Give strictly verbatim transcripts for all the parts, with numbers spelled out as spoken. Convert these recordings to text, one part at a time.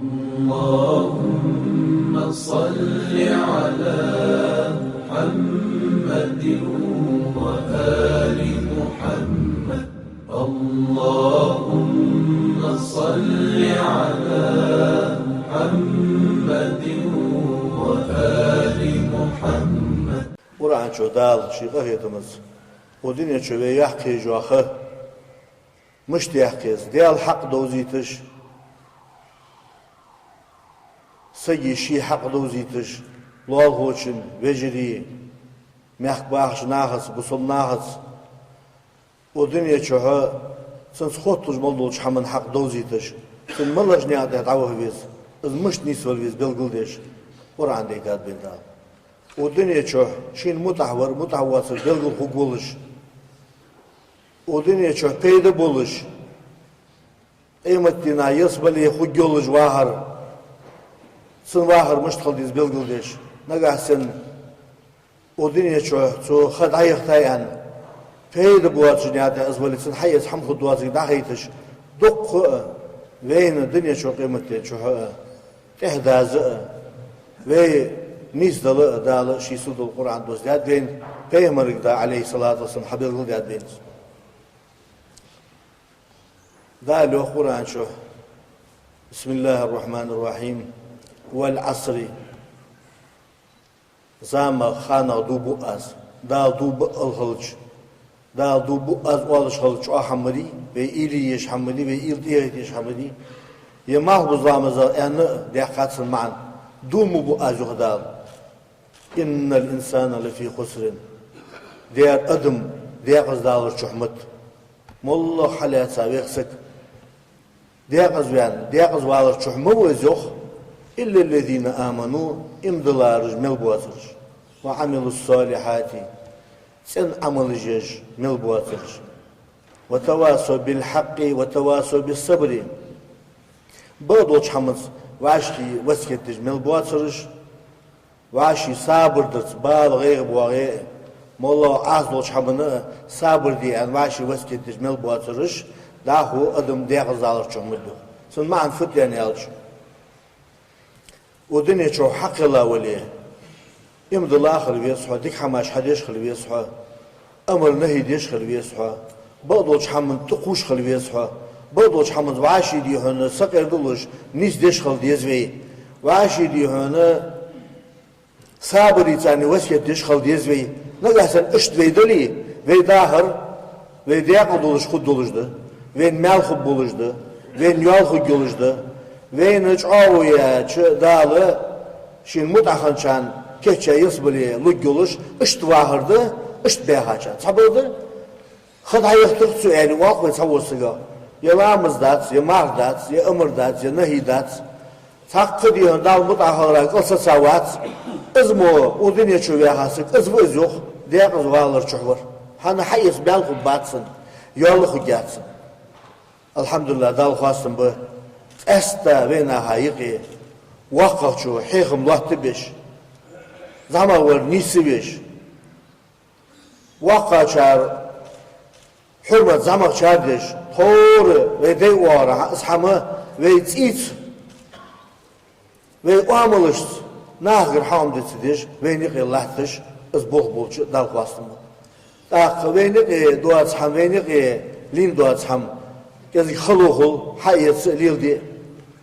اللهم صل على محمد وآل محمد. اللهم صل على محمد وآل محمد. Къуръан чу Дала ший къахетамца укх дунен чу вай яккха еза хӀама, мишта яккха еза, Даьла хьакъ довзийташ, сага ший хьакъ довзийташ, лоалахочун, вежарий, мехка бахача нахаца, бусалба нахаца, укх дунен чухь цунца хотталуш мел долча хӀаман хьакъ довзийташ, цун малагӀча наькъа тӀа дӀаваха веза, из мишта нийсвала веза белгалдеш, Къуръан тӀа даьд вайна Дала. Укх дунен чухь шийна мутӀахь вар, мутӀахь воацар белгала хургволаш, укх дунен чухь пайда болаш, къематдийнахьа ялсмале хургйолаш вахар, цун вахар мишта хила деза белгалдеш, нагахьа санна укх дунен чухь цо ха дӀаяхийтай аьнна, пайда боацача наькъа тӀа из вале, цунна хьаэца хӀама хургдоацилга дӀахайташ, дуккха а вайна дунен чухь, къематден чухь а тӀехьадаза а, вай нийсдала а Дала ший сийдолча Къуръан тӀа даьд вайна, пайхамарга Дала, عليه الصلاة والسلام, хьабелгалдаьд вайна. Дала йоах Къуръан чу: بسم الله الرحمن الرحيم. والعصر. Замах, ханах дув буъ аз. Дала дув буъал хилча, Дала дув буъ аз оалаш хилча, чӀоагӀа хӀама марий, вай уйла е езаш хӀама марий, вай уйла тӀехӀайта езаш хӀама марий? Е малхбуза ламазах аьнна а даьккхад цун маӀан, дув ма буъ аз, йоах Дала. إن الإنسان لفي خسر. Дера адам декъаза даларча чухь ма вий. МоллагӀа хьалаьца вех саг декъаза ваьнна, декъаза валарча чухь ма ва из, йоах, إلا الذين آمنوا, иман диллараш мел боацараш, وعملوا الصالحات, цӀена Ӏамалаш еш мел боацараш, وتواصوا بالحق وتواصوا بالصبر, бакъдолча хӀаманца вӀаший васкет деш мел боацараш, вӀаший сабар дарца, бала гӀайгӀа боагӀе а, моллагӀа Ӏаса долча хӀаманна а сабар де аьнна, вӀаший васкет деш мел боацараш, дӀахо адам декъаза даларча чухь ма вий. Цун маӀан фуд аьнна аьлча, укх дунен чухь хьакхелла вале, иман дилла хила веза хьо, дика хӀамаш хьадеш хила веза хьо, амар-нахӀий деш хила веза хьо, бакъдолча хӀаман тӀакхувш хила веза хьо, бакъдолча хӀаманца вӀаший дий хьона сакъердалуш, нийсдеш хила деза вай, вӀаший дий хьона сабаре царна васкет деш хила деза вай. Нагахьа санна иштта вай дале, вай дахар, вай декъала долаш хургдолаш да, вайна маьл хургболаш да, вайна йоал хургйолаш да, вайна чӀоагӀо яьча Дала шийна мутӀахьа хинначарна кийча ялсмале лургйолаш, иштта вахар да, иштта баьхачарна. Цхьабакъда, ха дӀаяхийтар цо аьле, оал вай цхьаволча сага: е ламаз дац, е марха дац, е амар дац, е нахӀий дац. Цхьаккха дий хьона Далла мутӀахьа хиларах кӀалсаца вац. Из мо укх дунен чу ваьха саг из ва из, йоах, декъаза валарча чухь вар. ХӀана, хьаэца маьл хургбац цунна, йоал хургьяц цунна. الحمد لله, Далла хоастам ба, къаьстта вай наха юкъе воккхагӀчо хьехам лоаттабеш, зӀамагӀвар нийсвеш, воккхагӀчар хьурмат зӀамагӀчар деш, тховра вай дай оагӀорахьа из хӀама вай цӀийца, вай оамалашца нахагара хьоам дица деш, вайна юкъе латташ, из болх болча Далла хоастам ба. ТӀаккха вайна юкъе доаца хӀама, вайна юкъе лийнна доаца хӀама кӀезига хало хул, хьаэца а леладе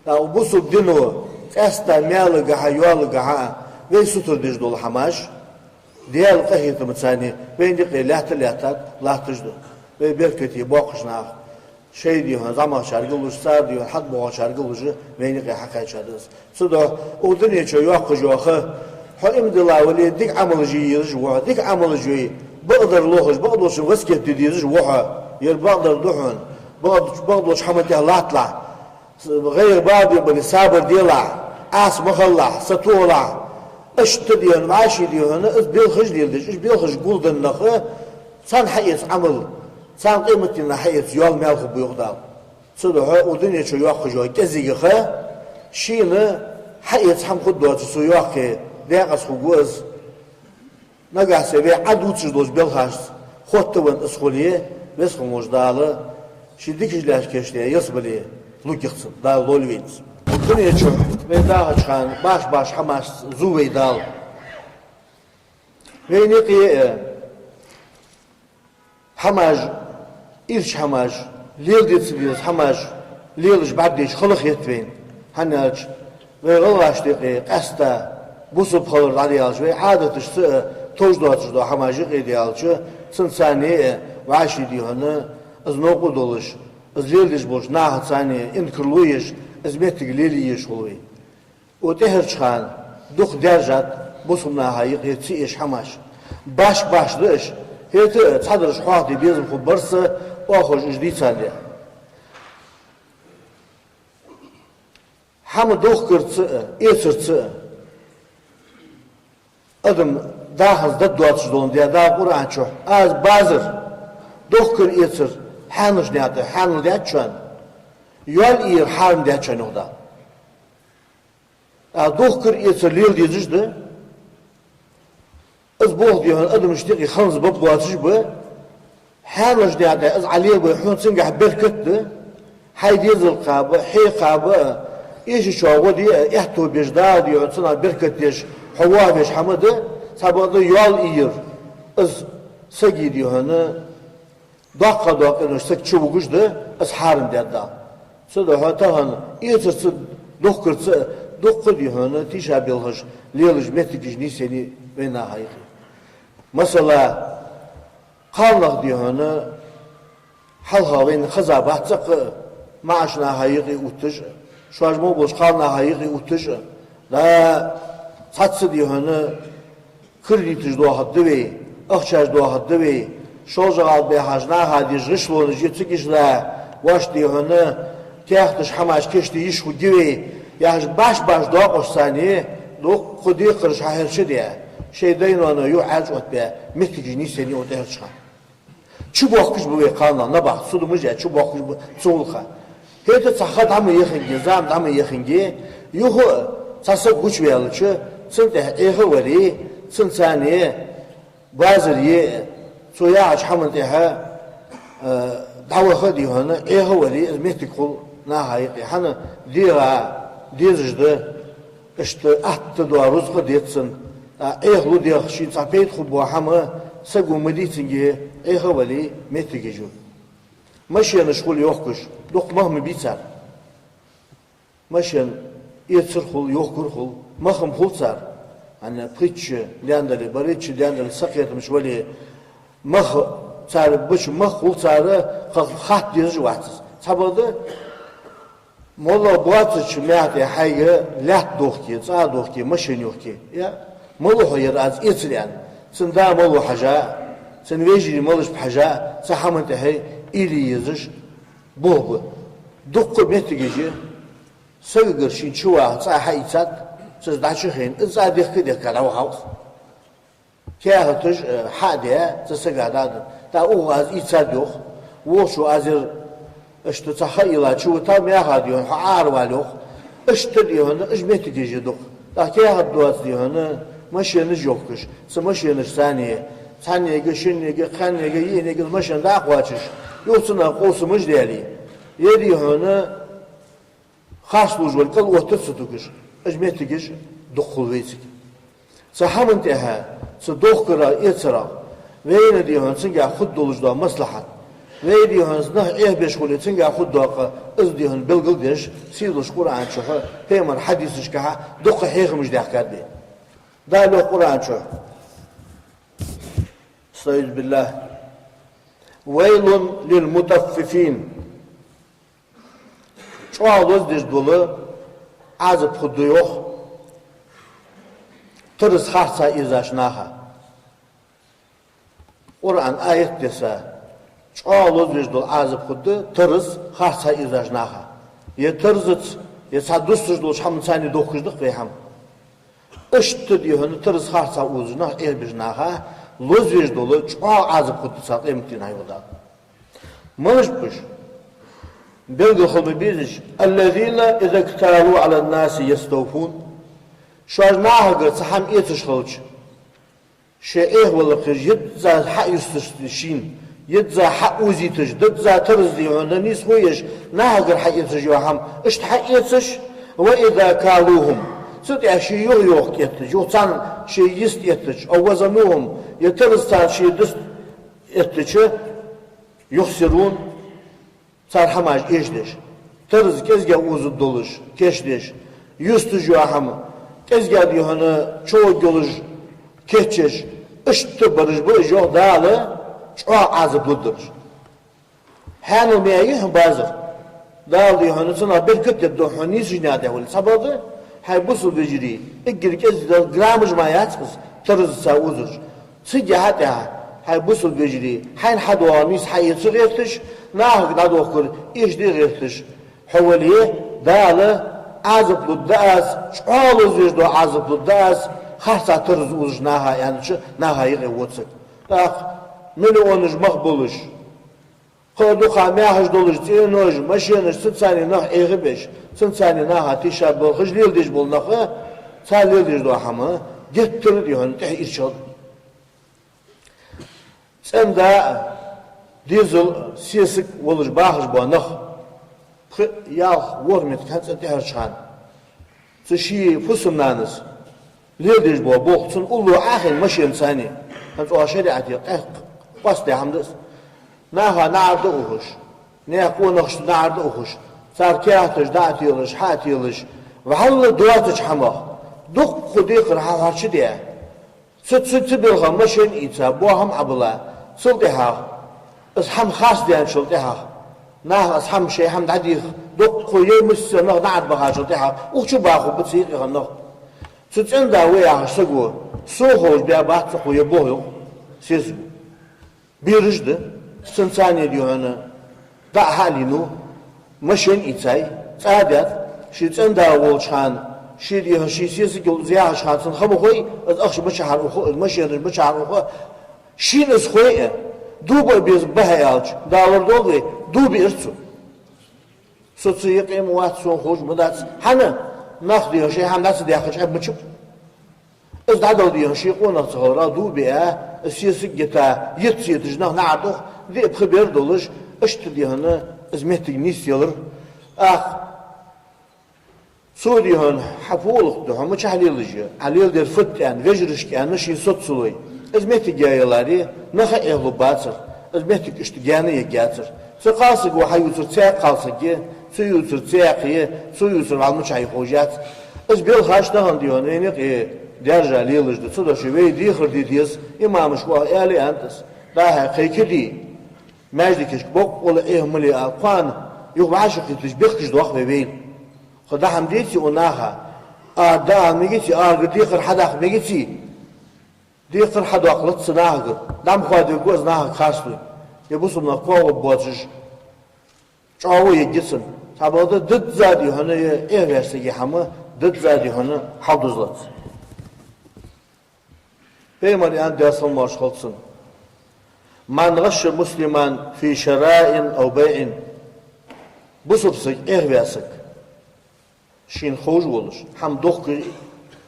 а. ТӀаккха бусалба дино къаьстта маьлагахьа, йоалагахьа а вай сутара деш дола хӀамаш, Даьла къахетамца царна вайна юкъе латта а латтад, латташ да. Вай беркате боккхийча наха, шоай дий хьона зӀамагӀчарга а луш, цар дий хьона хьатӀабоагӀачарга а луш, вайна юкъе хьакхаьчад из. Цудухьа укх дунен чу йоккхаш йола ха, хьо иман дилла вале, дика Ӏамалаш е езаш ва хьо, дика Ӏамалаш е, бакъдар лохаш, бакъдолчунна васкет де дезаш ва хьо. Ер бакъдар да хьона, бакъ-, бакъдолча хӀаман тӀа латталахь. ГӀайгӀа, бала бе бале, сабар делахь, Ӏаса ма хилалахь, сатохалахь. Иштта дий хьона, вӀаший дий хьона, из белхаш леладеш, уж белхаш гулденна нах, царна хьаэца Ӏамал, царна къематдийнахьа хьаэца йоал, маьл хургба, йоах Дала. Цудухьа укх дунен чу йоккхаш йола кӀезига ха шийна хьаэца хӀама хургдоацаш цо йоаккхе, декъаза хургва из. Нагахьа санна вай Ӏадувцаш долча белхашца хоттавенна из хуле, Веза хинна волча Дала ший дикаш лаьца кийчдаь ялсмале лургья цунна, Дала лолда вайна из. Дунен чу вай дахача хана баш-баш хӀамаш зу вай Дала. Вайна юкъе а хӀамаш, ирча хӀамаш, леладе ца деза хӀамаш лелаш бӀаргадайча хала хет вайна. ХӀана аьлча вай гӀалгӀашта юкъе къаьстта бусалба хилар дӀадаьлча, вай Ӏадаташца а товш доацаш дола хӀамаш юкъе даьлча, цунца а вӀаший дий хьона, из новкъа долаш, из леладеш болча нахаца а инкарло еш, из моттиг лелае езаш хул вай. Укх тӀехьарча хана дукха даьржад бусалба наха юкъе ца эш хӀамаш. Башха-башха да уж, хӀаьта а цхьадараш хьоахаде безам хургбар са, оаха уж дийцандаь. ХӀама дохкарца а, эцарца а адам даханза дад доацаш долга да Дала Къуръан чу. Аз базар, дохкар-эцар хьанал даьд, хьанал даьд шоана, йоал-ийр хьарам даьд шоана, йоах Дала. А дохкар-эцар леладезаш да, из болх дий хьона адамашта юкъе ханза баб боацаш ба, хьанал даьд из Ӏа лелабе, хьона цунгахь беркат да, хьай дезал кхаба, хье кхаба, эшачоа гӀо де, аьттув беш Дала дий хьона цунах беркат деш, хьо воавеш хӀама да, цхьабакъда йоал-ийр, из сага дий хьона доккха-доккха къинош саг чу вугаш да, из хьарам даьд Дала. Цудухьа тахан эцарца, дохкарца дуккха дий хьона тийша белхаш лелаш моттигаш нийсъеннай вай наха юкъе. Масала, кхалнах дий хьона, хьалха вайна хеза бац цӀаккха а, маӀача наха юкъе увтташ а, шоаш мо болча кхалнаха юкъе увтташ а, да, цхьацца дий хьона, кредиташ доахаргда вай, ахчаш доахаргда вай, шолжа гӀалат баьхача наха деш гӀишлонаш я цига иштта, ваш дий хьона, каьхаташ хӀамаш кийчде йиш хургья вай, яхаш баш-баш доакъошца а дуккха декхараш хьахьерчадаь, шоай дай-ноаной юхь Ӏаьржа оттабаь моттигаш нийсъеннай укх тӀехьарча хана. Чубохкаш ба вай кхалнах, набахта судамаш а даь, чубохкаш ба цу гӀулакха. ХӀаьта цхьа ха дӀа ма яхинге, зама дӀа ма яхинге, юха а цхьа саг гучаваьлча, цунна тӀехьа Ӏеха а вале, цунца а базар е а, цо яхача хӀаман тӀехьа, э, дӀаваха а дий хьона, Ӏеха а вале, из моттиг хул наха юкъе. ХӀана, дегӀа дезаш да, иштта атта дола рузкъа деццан, а, Ӏехалу дегӀ, шийна цхьа пайда хургбола хӀама саго ма дий цунга, Ӏеха а вале, моттигаш я. Машенаш хул йохкаш, дукха мах ма бий цар. Машен эцар хул, йохкар хул, мах-м хул цар. ХӀана, пхийтта шу даьнна дале, барайтта шу даьнна дале, сакхетамаш вале, мах цар бача, мах хул цар, кхы хатта дезаш вац из. Цхьабакъда, моллагӀа боацача маьхьа тӀа хьайга лаьтта дохке, цӀа дохке, машен йохке. Я, малав хьо ер аз эцар аьнна. Цун да малав хьажа, цун вежарий малаш ба хьажа, цу хӀаман тӀехьа уйла е езаш болх ба. Дуккха моттигаш я, сагагара шийна чуваха цӀа хьаийцад, цо из дӀачухайна, из цӀа дехка-дехка дӀавахав из. Каьхаташ, э, хьа а даь, цу сага дӀа а даь. ТӀаккха укхо аз ийцад йоах, вокхо аз ер, иштта цхьа ха а йилла чувитав, маьха дий хьона, хьо аравала йоах. Иштта дий хьона, уж моттигаш я дукха. ТӀаккха каьхат доацаш дий хьона, машенаш йохкаш, цу машенашца а, цхьаннега, шиннега, кхаьннега, йиъннега из машен дӀа а кхоачаш, юха цунах къовсамаш а даьле, е дий хьона, харц лувш вар кӀал оттар ца тугаш, уж моттигаш дукха хул вайцига. Цу хӀаман тӀехьа, цу дохкарах, эцарах, вайна дий хьона цунгахь хургдолаш дола маслахьат, вай дий хьона нах Ӏехабеш хуле цунгахь хургдола къа, из дий хьона белгалдеш, сийдолча Къуръан чухьа, пайхамара хьадисашкахьа дуккха хьехамаш даьхкад вай. Дала йоах Къуръан чу: أعوذ بالله. ويل للمطففين. ЧӀоагӀа лозадеш дола Ӏазап хургда, йоах, тараз харца эзача наха. Къуръан аят деса, чӀоагӀа лозавеш дола Ӏазап хургда тараз харца эзача наха. Е таразаца, е цхьа дусташ долча хӀамаца а дохкаш да-кх вай хӀама. Иштта дий хьона тараз харца озаш нах, Ӏехабеш наха лозавеш дола чӀоагӀа Ӏазап хургда царна къематдийнахьа, йоах Дала. Малаш ба уж? Белггала хила ма безий уж: الذين إذا اكتالوا على الناس يستوفون. Шоаш нахагара цхьа хӀама эцаш хилча, шоай Ӏехаваларах еза, йизза хьаюсташ шийна, йизза хьаозийташ, дизза тараз дий хьона нийсхо еш, нахагара хьаэцаш йола хӀама, иштта хьаэцаш, وإذا كالوهم, цу тӀа ший юха йохка эттача, юха царна ший йист эттача, أو وزنوهم, е тараза царна ший дист эттача, يخسرون, цар хӀамаш эшадеш. Тараза кӀезига узаш долаш, кийчдеш. Юсташ йола хӀама кӀезига дий хьона чӀоагӀа йолаш, кийчдеш. Иштта бараш ба уж, йоах Дала, чӀоагӀа Ӏазап лургдараш. Хьанал ма йий хьона базар. Дала дий хьона цунах беркат дергда хьона нийсача наха тӀа хьули. Цхьабакъда, хӀай бусалба вежарий, эггара кӀезига граммаш мара яц из, таразаца узаш. Цига хьа тӀехьа, хӀай бусалба вежарий, хьайна хьадоагӀа нийса хьаэца гӀерташ, нахага дӀадохкар эшаде гӀерташ. Хьо вале, Дала Ӏазап лургда аз, чӀоагӀа лазаш дола Ӏазап лургда аз, харцахьа тараза узаш наха, аьннача, наха юкъе вода саг. ТӀаккха миллионаш мах болаш, кхы а дукха мехаш долаш, цӀенош, машенаш, цунцара нах Ӏехабеш, цунцара наха тийшаболх, хӀанз леладеш бола нах, цар леладеш дола хӀама геттара дий хьона тӀехьа ирчал. ЦӀен-да а, дезал а, сесаг а волаш бахаш бола нах, пхи, ялх, ворхӀ моттиг хӀанз цӀен тӀехьарча хана, цу ший фусам-нанас леладеш бола болх, цунна уллув Ӏохайна машенаца, хӀанз цу шариӀате къаьст-, къоастадаь хӀама да из. Наха наӀар тӀа ухаш, наьха къонахашта наӀар тӀа ухаш, цар каьхаташ дӀа а телаш, хьа а телаш, вӀалла доацача хӀамах дуккха декхар хьахьарчадаь, цу, цу, цу балха машен а ийца, боахам а Ӏобилла, цул тӀехьагӀа из хӀама харцдаьнначул тӀехьагӀа, наха из хӀама, шоай хӀама дӀадийха, дуккха е миссел нах наӀар тӀа бахачул тӀехьагӀа, укх чу баха ба цу юкъе хинна нах. Цу цӀен-да ва яхача саго, сона ховш, баь бац цу хӀаман болх, йоах сесаго. Бераш да, цунцара дий хьона дӀа а хьалийнав, машен а ийцай, цӀа а даьд, ший цӀен-да волча хана, ший дий хьона, ший сесаг йолаш яхача хана цунна ха ма хой, из ахча мичахьара уха, из машенаш мичахьара уха, шийна из хой а, дув биа беза бахьа аьлча, Дала лорадолда вай, дув биар цо. Со цу юкъе ма вац, сона ховш ма дац. ХӀана? Нах дий хьона шоай хӀама дӀа ца даьккхача, Ӏеб мичаб. Из дӀадала дий хьона ший къонах ца хиларах дув биа, из сесаг йита, йита ца йитача нах наӀар тӀа ух, диъ-пхи бер долаш, иштта дий хьона из моттиг нийсъялар. ТӀаккха цо дий хьона хьа пхьолагӀа да хьона мичахьа лелаш я, Ӏа леладер фуд аьнна, вежарашка аьнна, шийна соцалой. Из моттиг яь яларе, нах а Ӏехалургбацар, из моттиг иштта гаьна ергьяцар. Цу кхалсаго хьаювцар цхьа кхалсаг я, цо ювцар цхьа я, цо ювцар вӀалла мичахьа я ховш яц. Из балхаш тахан дий хьона вайна юкъе даьржа лелаш да, цудухьа вай дехар де деза, имамаша оаха аьле а аьннад аз. ДӀа-хьа кхайкаде, маьждигашка боккъала Ӏеха ма ле ала, кхоана юха вӀашагӀкхеташ бехкаш доах вай вайна. Кхы дӀа-хӀама деций укх наха, а, дӀа-хӀама мегаций, аргара декхар хьадаккха мегаций, декхар хьадоаккхалац цу нахагара, дӀа ма хоадергва из нахага харцлой. Е бусалба нах коагӀаргбоацаш, чӀоагӀо ергья цунна. Цхьабакъда дизза дий хьона е Ӏехаваьча сага хӀама, дизза дий хьона хьалдузлац. Пайхамара аьннад, Даьла салам-моаршал хилда цунна: «من غش مسلما في شراء أو بيع». Бусалба саг Ӏехаваь саг, шийна ховш волаш, хӀама дохка а,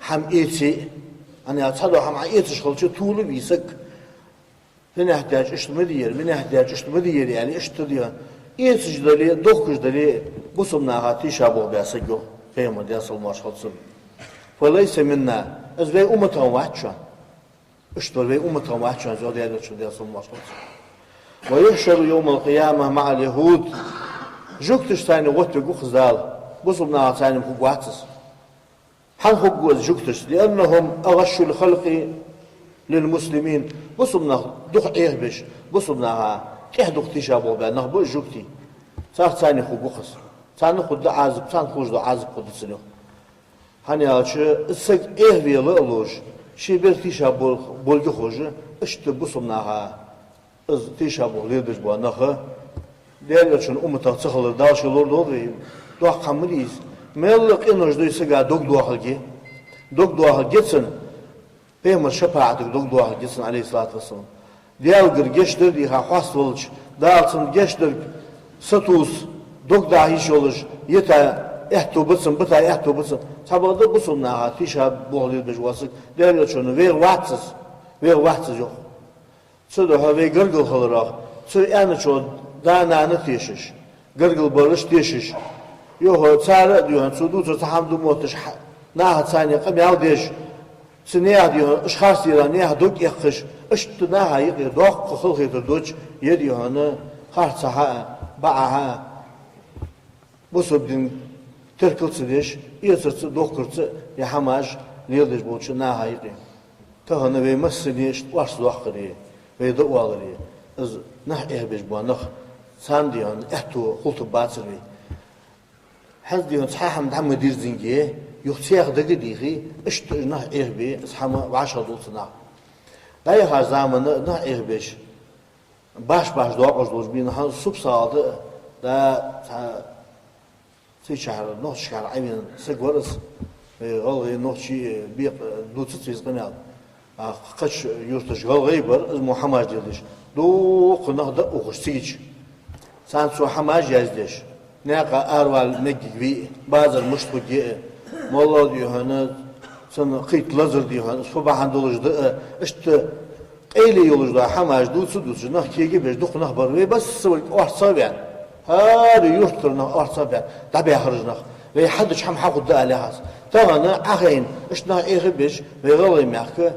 хӀама эца а, хӀана аьлча цхьадола хӀама Ӏа эцаш хилча, тувла вий саг. Минехь даьча иштта ма дий ер, минехь даьча иштта ма дий ер, аьле, иштта дий хьона. Эцаш дале, дохкаш дале, бусалба наха тийшаболх баь саг, йоах Пайхамара, Даьла салам-моаршал хилда цунна, «فليس منا», из вай умматах вац шоана. Иштта вар вай умматах вац шоана, йоах Даьла Элчано, Даьла салам-моаршал хилда цунна. «ويحشر يوم القيامة مع اليهود». Жугташца цхьана гӀоттавергва-кх из Дала, бусалба нахаца хургвац из. ХӀана хургва из жугташца? «لأنهم أغش الخلق للمسلمين». Бусалба нах дукха Ӏехабеш, бусалба наха тӀех дукха тийшаболх баь нах ба уж жугтий. Царца цхьана хургва-кх из. Царна хургда Ӏазап, царна хулаш дола Ӏазап хургда цунна, йоах. ХӀана аьлча, из саг Ӏехавела а ловш, ший бер тийша бол-, болга ховш, иштта бусалба наха из тийшаболх лелабеш бола нах Даьла Элчан умматах ца хилар Дала ший лорадолда вай, доккха хӀама ма дий из. Мел къинош да из сага дог доахалга. Дог доахалга цунна, Пайхамара шапаӀатага дог доахалга цунна, Ӏалайхи ссалату вассалам. Даьлагара гешт дар дийха хьаст волча, Дала цунна гешт дарга сатувс, дог даха йиш йолаш, йита аьттув ба цун, бита аьттув ба цун. Цхьабакъда бусалба наха тийшаболх лелабеш вола саг, Даьла Элчано: «Вайх вац из, вайх вац из», йоах. Цудухьа вай гаргара хиларах, цо аьнначох да-нана тешаш, гаргара бараш тешаш, Йоах, цар а, дий хьона, цо дувцар цхьа хӀама да мотташ, хьа-, наха царна къамаьл деш, цу наьха, дий хьона, уж харцдерах наьха дог эккхаш, иштта наха юкъе доккха халахетар долча, е, дий хьона, харцахьа а, бакъахьа а, бусалба дин теркал ца деш, эцарца а, дохкарца а ер хӀамаш леладеш болча наха юкъе. Тахан вай массане иштта орц доаккхаре, вай дӀаоаларе, из нах Ӏехабеш бола нах, царна, дий хьона, аьттув хулийтаргбацар вай. ХӀанз, дий хьона, цхьа хӀама дӀа ма дирзинге, юха цхьаькха дагадехе, иштта уж нах Ӏехабе, из хӀама вӀашагӀдолда цу наха. ДӀаяхача заман нах Ӏехабеш, башха-башха доакъош долаш бийна хӀанз субсагӀалда, да, цхьа цийчахьара нохчашкара Ӏавена саг вар из, э, гӀалгӀай, нохчий, э, бекъ-, э, дувцац вай из къамаьл. А кхыча юрташ гӀалгӀай бар, из мо хӀамаш леладеш. Дукха нах дӀаухаш цигача. Царна цо хӀамаш яздеш. Наькъа аравала мегаш вий, базар мишта хургья, моллагӀа, дий хьона, цун кхийтта лазар, дий хьона, из фу бахьан долаш да, иштта къайле йолаш дола хӀамаш дувца а дувцаш, нах кегабеш дукха нах бар. Вай массавар орцагӀа а ваьнна, хӀара юртара нах орцагӀа а ваьнна, дӀабаьхараш нах. Вай хьадича хӀама хьахургда аьле хьац. Тахан Ӏохайна, иштта нах Ӏехабеш, вай ГӀалгӀай мехка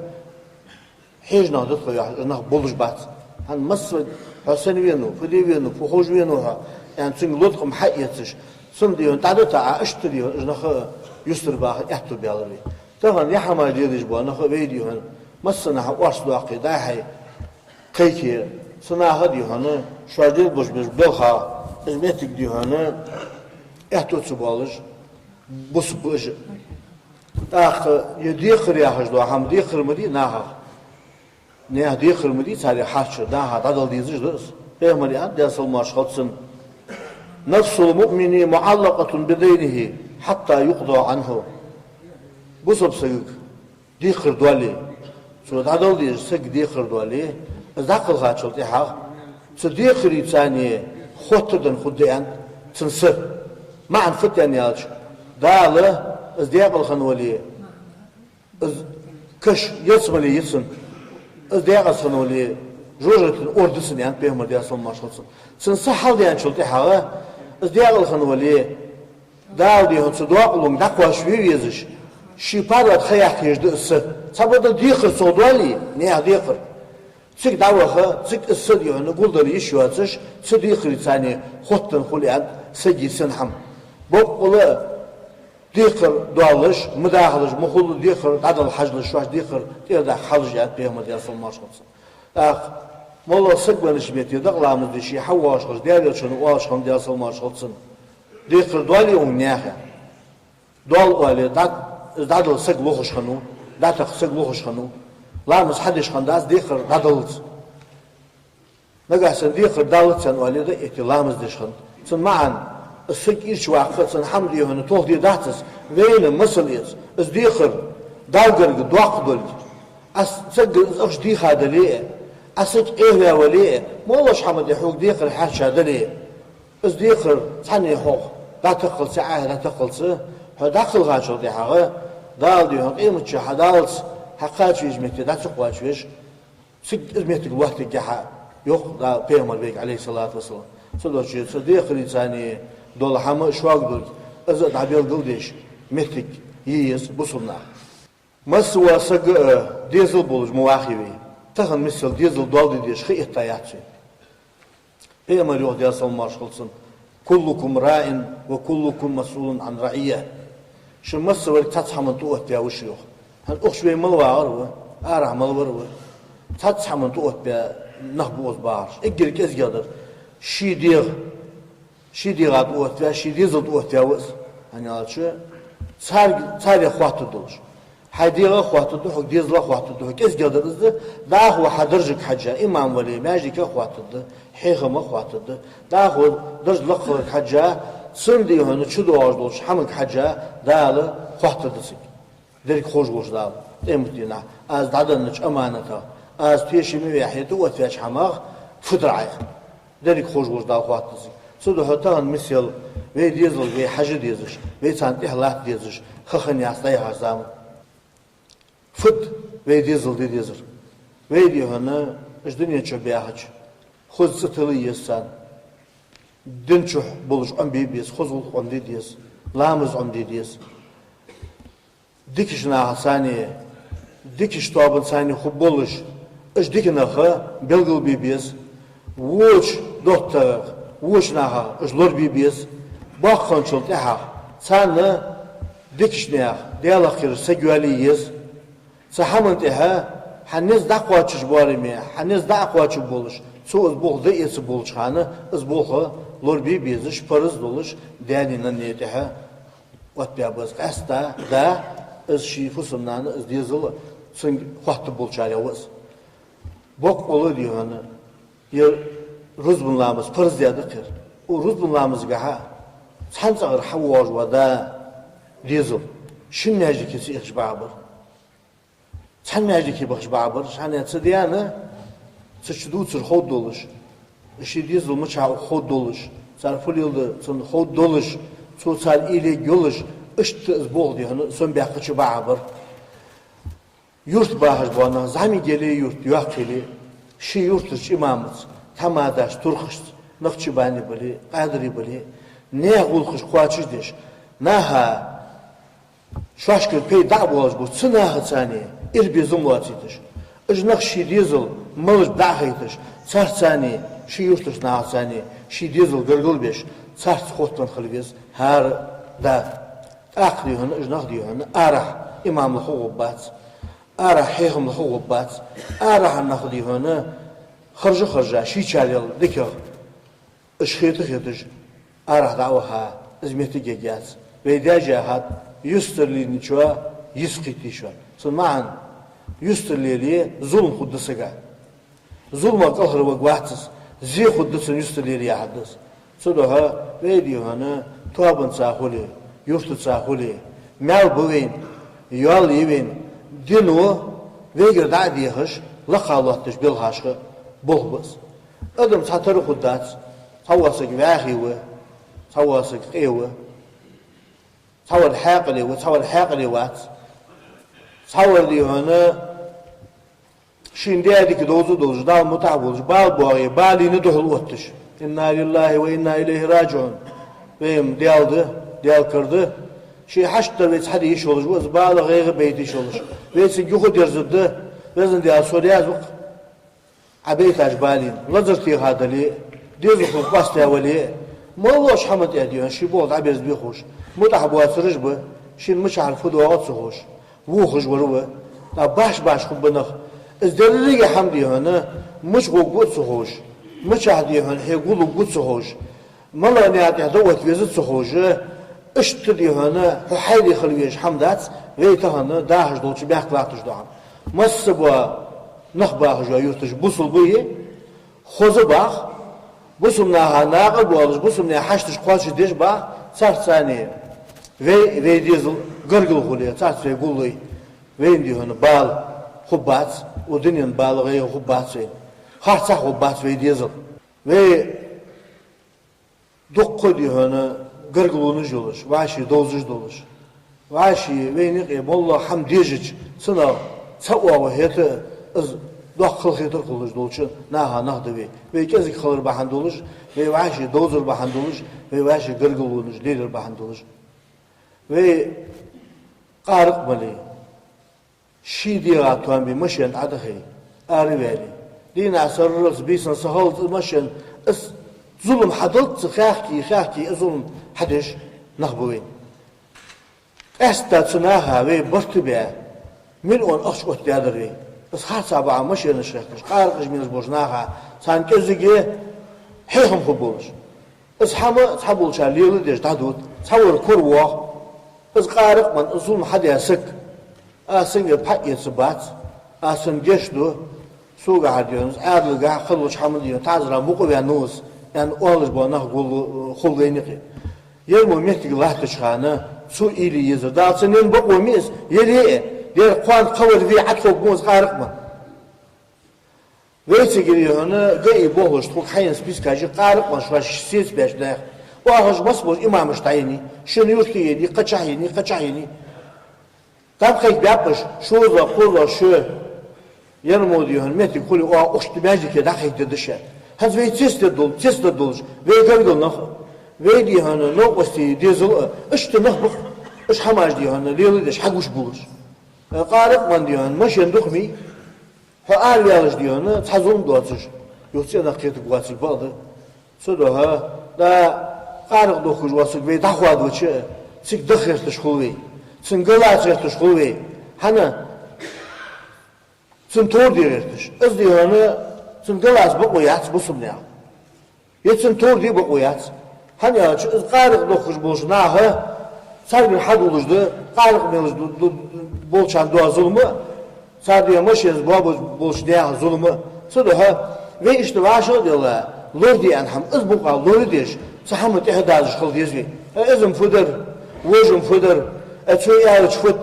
хьежа нах да тхо яхаш, уж нах болаш бац. ХӀанз массавар: «Хьо сенна венав, фу де венав, фу ховш венав хьо?» — аьнна, цунга латкъам хьаэцаш, цунна, дий хьона, дӀадита а, иштта, дий хьона, уж нах юстара баха аьттув баьлар вай. Тахан ер хӀамаш леладеш бола нах а вай, дий хьона, массанахьа орц доаккхе, дӀа-хьа кхайке, цу наха, дий хьона, шоаш лелабеш болча балхах, из моттиг, дий хьона, аьттув ца боалаш, бусалба ба уж. ТӀаккха ер декхар яхаш дола хӀама декхар ма дий нахах. Наьха декхар ма дий царех хьарча, наха дӀадала дезаш да из. Пайхамара аьннад, Даьла салам-моаршал хилда цунна: «نفس المؤمن معلقة بدينه حتى يقضى عنه». Бусалба сагага декхар доале, цо дӀадала дезаш сага декхар доале, из дӀакхелхачул тӀехьагӀа цу декхарца хоттаденна хургда, аьннад, цун са. МаӀан фуд аьнна аьлча, Дала из даькъала хинна вале, из каш ялсмале я цун, из даькъаза хинна вале, жожагӀатен ор да цун, аьннад Пайхамара, Даьла салам-моаршал хилда цунна. Цун са хьалдаьнначул тӀехьагӀа, из даькъала хинна вале, Дала, дий хьона, цу доакъалонга дӀакхоачаш ве везаш, ший паргӀата ха яккха езаш да из са. Цхьабакъда декхар цох доале, наьха декхар, цига дӀаваха, цига из са, дий хьона, гулдала йиш йоацаш, цу декхарца хоттаденна хул, аьннад, сага, сина хӀама. Боккъала декхар доаллаш, мудахалаш ма хулла, декхар дӀадала хьажалаш, шоаш декхар тӀера даккха хьажалаш, аьннад Пайхамара, Даьла салам-моаршал хилда цунна. ТӀаккха моллагӀа саг веннача метте дакъа ламаз деш, хьавоагӀаш хилча, Даьла Элчано оалаш хиннад, Даьла салам-моаршал хилда цунна: «Декхар доале хьога наьха?» «Доал», — оале, дӀа-, дӀадала саг лохаш хиннав, дӀатакха саг лохаш хиннав. Ламаз хьадеш хиннадац декхар дӀадаллалца. Нагахьа санна декхар даллалца аьнна оале, дӀаэтте ламаз деш хиннад. Цун маӀан: из саг ирча ваккха, цун хӀама, дий хьона, тохаде дац из, вайна масал эца. Из декхар Далла гарга доккха долга. Аз сагага из ахча дийха дале а, аз саг Ӏехаваь вале а, моллагӀча хӀама тӀа хьога декхар хьарча дале а, из декхар цхьанне хьох дӀатакхалца, Ӏайха дӀатакхалца, хьо дӀакхелхачул тӀехьагӀа, Дала, дий хьона, къематча хьа Даллаца хьакхача везача метте дӀа ца кхоачавеш, цига из моттиг лоаттаргья хьа, йоах Дала Пайхамара вайга, Ӏалайхи ссалату вассалам. Цудухьа цу декхарца дола хӀама шога долга, из а дӀабелгалдеш, моттиг е еза бусалба наха. Массавола саг а дезал болаш ма вахе вай. Тахан миссел дезал доал де дезаш ха этта яц вай. Пайхамара йоах, Даьла салам-моаршал хилда цунна: «كلكم راع وكلكم مسؤول عن رعيته». Шо массаварг цхьацца хӀаман тӀаоттаваь ва шо, йоах. ХӀанз укхаза вай мел вагӀар ва, арахьа мел вар ва. Цхьацца хӀаман тӀаоттаваь нах ба укхаза багӀараш. Эггара кӀезигагӀдар ший дегӀ, ший дегӀа тӀаоттаваь, ший дезал тӀаоттаваь ва из. ХӀана аьлча, царга-, царех хоаттаргдолаш. Хьай дегӀах хоаттаргда хьога, дезалах хоаттаргда хьога. КӀезигагӀдар из да: дӀахо хьа даржага хьежжа, имам вале, маьждигах хоаттаргда, хьехамах хоаттаргда. ДӀахо дарж лакхалга хьежжа, цунна, дий хьона, чудоагӀаш долча хӀамага хьежжа, Дала хоаттаргда цига. Деррига ховш волча Дала, къематдийнахьа, аз дӀаденнача аманатах, аз тешаме ваь, хье тӀаоттаваьча хӀамах фу дар Ӏа, аьнна. Деррига ховш волча Дала хоаттаргда цига. Цудухьа тахан миссел вай дезалга вай хьажа дезаш, вай царна тӀехьа латта дезаш ха хиннаяц дӀаяхача заман. Фуд вай дезал де дезар? Вай, дий хьона, уж дунен чу баьхача, хоза цӀи тилла еза царна. Дин чу болаш Ӏомабе беза, хоза гӀулакх Ӏомаде деза, ламаз Ӏомаде деза. Дикача нахаца, дикача тоабаца хургболаш, уж дика нах белгалбе беза. Воча доттагӀа, воча наха уж лорабе беза. Боккхачул тӀехьагӀа царна, дикача наьха, Даьлах кхераш саг йоалае еза. Цу хӀаман тӀехьа хьа низ дӀакхоачаш боараме, хьа низ дӀакхоачаш болаш, цо из болх дӀаэца болча хана, из болх лорабе безаш, парз долаш, даьна-нанна тӀехьа оттабаь ба из. Къаьстта да, из ший фусам-нана, из дезал цунга хоттаргболчарех ва из. Боккъала, дий хьона, ер рузбан ламаз парз даьд-кх ер. Укх рузбан ламазгахьа цхьан цӀагӀара хьавоагӀаш ва да дезал, шин маьждиге ца эхаш бахьа бар. Цхьан маьждиге бахаш бахьа бар, хӀана аьлча цу даьна цу чу дувцар ховргдолаш, ший дезал мичахьа ва ховргдолаш, цар фу леладу цунна ховргдолаш, цо царна уйла ергйолаш, иштта из болх, дий хьона, сомабаьккхача бахьа бар. Юрта бахаш бола нах, зӀамига яле юрт, йоккха яле, ший юртарча имамаца, тхьамадашца, туркхашца, нахчибаний бале, къадарий бале, наьха гӀулакхаш кхоачашдеш, наха шоашкара пайда дӀа а боалаш бола цу нахаца ирабе зама лоацийташ, уж нах ший дезал малаш ба дӀа а хайташ, царца, ший юртарча нахаца ший дезал гаргара беш, царца хоттаденна хила веза хӀара да. ТӀаккха, дий хьона, уж нах, дий хьона, арахьа имамал хургбац, арахьа хьехамал хургбац, арахьара нах, дий хьона, харжа-харжа, шийчарел дикагӀа уж хета-хеташ, арахьа дӀа а ваха, из моттиг ергьяц. Вай даьша яхад: юстара лийнначоа йист кхийтте шоана. Цун маӀан: юстара лелае, зулам хургда сага. Зуламах кӀалхарваргвац из, зе хургда цунна юстара лелае, яхар да из. Цудухьа вай, дий хьона, тоабанца хуле, юртаца хуле, маьл ба вайна, йоал я вайна, дино вайгара дӀа а дехаш, лакха лоаттадеш белхашха болх ба из. Адам цхьатарра хургдац, цхьавола саг вӀаьхий ва, цхьавола саг къе ва, цхьавар хьаькъале ва, цхьавар хьаькъале вац, цхьавар, дий хьона, ший даь дика довзаш долаш, Далла мутӀахьа волаш, бала боагӀе, балийна духьал отташ: «إنا لله وإنا إليه راجعون». Вай-м Даьла да, Даьла кара да. Ший хьашт дар вайца хьаде йиш йолаш ва из, бала-гӀайгӀа байта йиш йолаш. Вай цига юхадерзаргда, Веза Даьла, со раьза ва-кх Ӏа байтача балийна, лазар теха дале а, дезалхо къоастаяь вале а, моллагӀча хӀаман тӀа, дий хьона, ший болх дӀаберзабе ховш, мутӀахьа боацараш ба, шийна мичахьара фу доагӀа а ца ховш, вохаш вар ва. ТӀаккха баш-баш хургба нах. Из деррига хӀама, дий хьона, мича гӀоргва а ца ховш, мичахьа, дий хьона, хье гуллургва а ца ховш, малагӀча наькъа тӀа дӀаотта веза а ца ховш, иштта, дий хьона, хьо хьайра хила везаш хӀама дац вай тахан дахаш долча мехка латташ дола хӀама. Масса а бола нах бахаш йола юрташ бусалба я, хоза бах, бусалба наха накъа а боалаш, бусалба наьха хьашташ кхоачашдеш бах, царца вай, вай дезал гаргара хуле, царца вай гулле, вайна, дий хьона, бала хургбац, укх дунен бала-гӀайгӀа хургбац вайна, харцахьа хургбац вай дезал. Вай дуккха, дий хьона, гаргалонаш йолаш, вӀаший довзаш долаш, вӀаший вайна юкъе моллагӀа хӀама дежача, цунах цхьа оагӀув хӀета а из доккха халахетар хулаш долча наха нах да вай. Вай кӀезига хилар бахьан долаш, вай вӀаший довзар бахьан долаш, вай вӀаший гаргалонаш лелар бахьан долаш. Вай къаракъ мала, ший дегӀа тоам бе машен тӀа дӀадахе, араваьле, дийнахьа сарралца, бийсан сахиллалца машен, из зулам хьадаллалца хаьхке, хаьхке, из зулам хьадеш нах ба вайна. Къаьстта цу наха вай барт баь, миллион ахча оттадаьдар вай. Из харцахьа бахьа машенаш хехкаш, къаракъаш менаш болча наха, царна кӀезига хьехам хургболаш. Из хӀама цхьаболчар леладеш дӀадода, цхьавар коравоагӀа. Из къаракъ ма, из зулам хьадаь саг, аз цунгара пхьа эцаргбац, аз цунна гешт ду, согахьара, дий хьона, из Ӏаьдалгахьа, кхыдолча хӀаман, дий хьона, таӀазара мукъаваьннав из, аьнна, оалаш бола нах гуллу, хул вайна юкъе. Ер мо моттиг латтача хана цо уйла е езар. Дала цунна енна бокъо ма я из, яле а, дера кхоана-кховар ве Ӏотховргва из къаракъ ма. Вай цига, дий хьона, ГАИ болхлоша тхога хьаена спискаш я, къаракъ ма шоаш сецабаьча наьха. Оаха масса бола имамаш дӀаеннай, шун юрта еннай, кхычахьа еннай, кхычахьа еннай. ДӀакхайкабаьб уж, шозлагӀа, кхозлагӀа шу, ер мо, дий хьона, моттиг хуле, оаха укх маьждиге дӀакхайкадергда шоана. ХӀанз вай цецдергдол-, цецдергдолаш, вай гаргара нах, вай, дий хьона, новкъостий, дезал а, иштта нах ба-кх, уж хӀамаш, дий хьона, леладеш хьагуш болаш. Э, къаракъ ма, дий хьона, машен дукха ма йий. Хьо араваьлча, дий хьона, цхьа зулам доацаш, юха цӀенах кхетаргвоацилга бакъда. Цудухьа, да, къаракъ дохкаш вола саг вай дӀахоадавича, цига даха гӀерташ хул вай, цунга лаца гӀерташ хул вай. ХӀана? Цунна товр де гӀерташ. Из, дий хьона, цунга лаца бокъо яц бусалба наьха. Е цунна товр де бокъо яц. ХӀана аьлча, из къаракъ дохкаш болча наха, царгара хьадувлаш да, къаракъ мелаш ду-, ду-, болчарна дола зулам а, цар, дий хьона, машенаца боабеш болча наьха зулам а. Цудухьа, вай иштта вӀашагӀделла, лораде аьнна хӀама, из мукъагӀа лорадеш, цу хӀаман тӀехьа дазаш хила деза вай. Э, из-м фу дар, вож-м фу дар, э, цо аьлча фуд,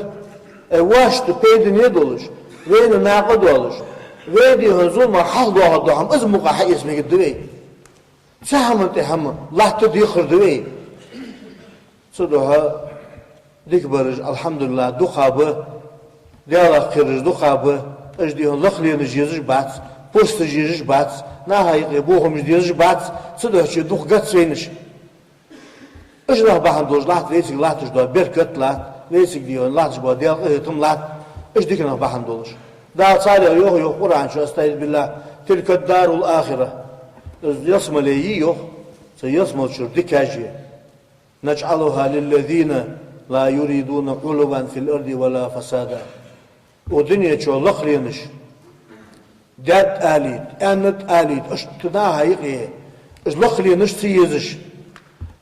э, воашта пайдане а долаш, вайна накъа а долаш, вай, дий хьона, зуламах хьалхадоахаргдола хӀама из мукъагӀа хьаэца мегаргда вай. Цу хӀаман тӀа хӀама латта дехар да вай. Цудухьа дика бараш, алхьамдулиллахӀ, дукха ба, Даьлах кхераш дукха ба, уж, дий хьона, лакхленаш езаш бац, посташ езаш бац, наха юкъе бохамаш дезаш бац, цудухьа дукха гац вайнаш. Уж нах бахьан долаш латт вайцига латташ дола беркат, латт вайцига, дий хьона, латташ бола Даьла къахетам, латт уж дика нах бахьан долаш. Дала царех йоах, йоах Къуръан чу, أستعيذ بالله: «تلك الدار الآخرة». Из ялсмале я, йоах, цу ялсмалчура дикаш я. «نجعلها للذين لا يريدون علوا في الأرض ولا فسادا». Укх дунен чу лакхленаш, даьд алийта, аьннад алийта, иштта наха юкъе, уж лакхленаш ца езаш,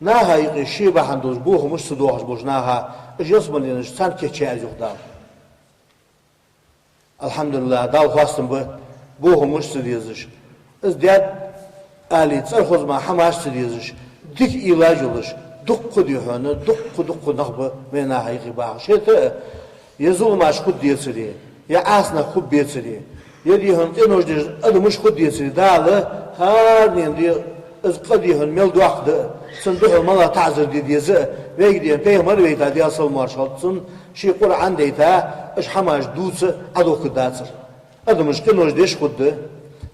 наха юкъе ше бахьан долаш бохамаш ца доахаш болча наха, уж ялсмаленаш царна кийчъяь из, йоах Дала. АлхьамдулиллахӀ, Далла хоастам ба, бохамаш ца дезаш, из даьд алийта, цӀерхоза мара хӀамаш ца дезаш, дика уйлаш йолаш, дуккха, дий хьона, дуккха, дуккха нах ба вай наха юкъе бахаш. ХӀаьта а, е зуламаш хургда децаре, е Ӏаса нах хургба децаре, е, дий хьона, къинош деш адамаш хургда децаре, Дала хӀаранена, дий, из къа, дий хьона, мел доккха да а, цунна духьал малагӀа таӀазар де деза а, вайга, дий хьона, пайхамар вайта, Даьла салам-моаршал хилда цунна, ший Къуръан дайта, уж хӀамаш дувца Ӏодохкаргдацар. Адамаш къинош деш хургда,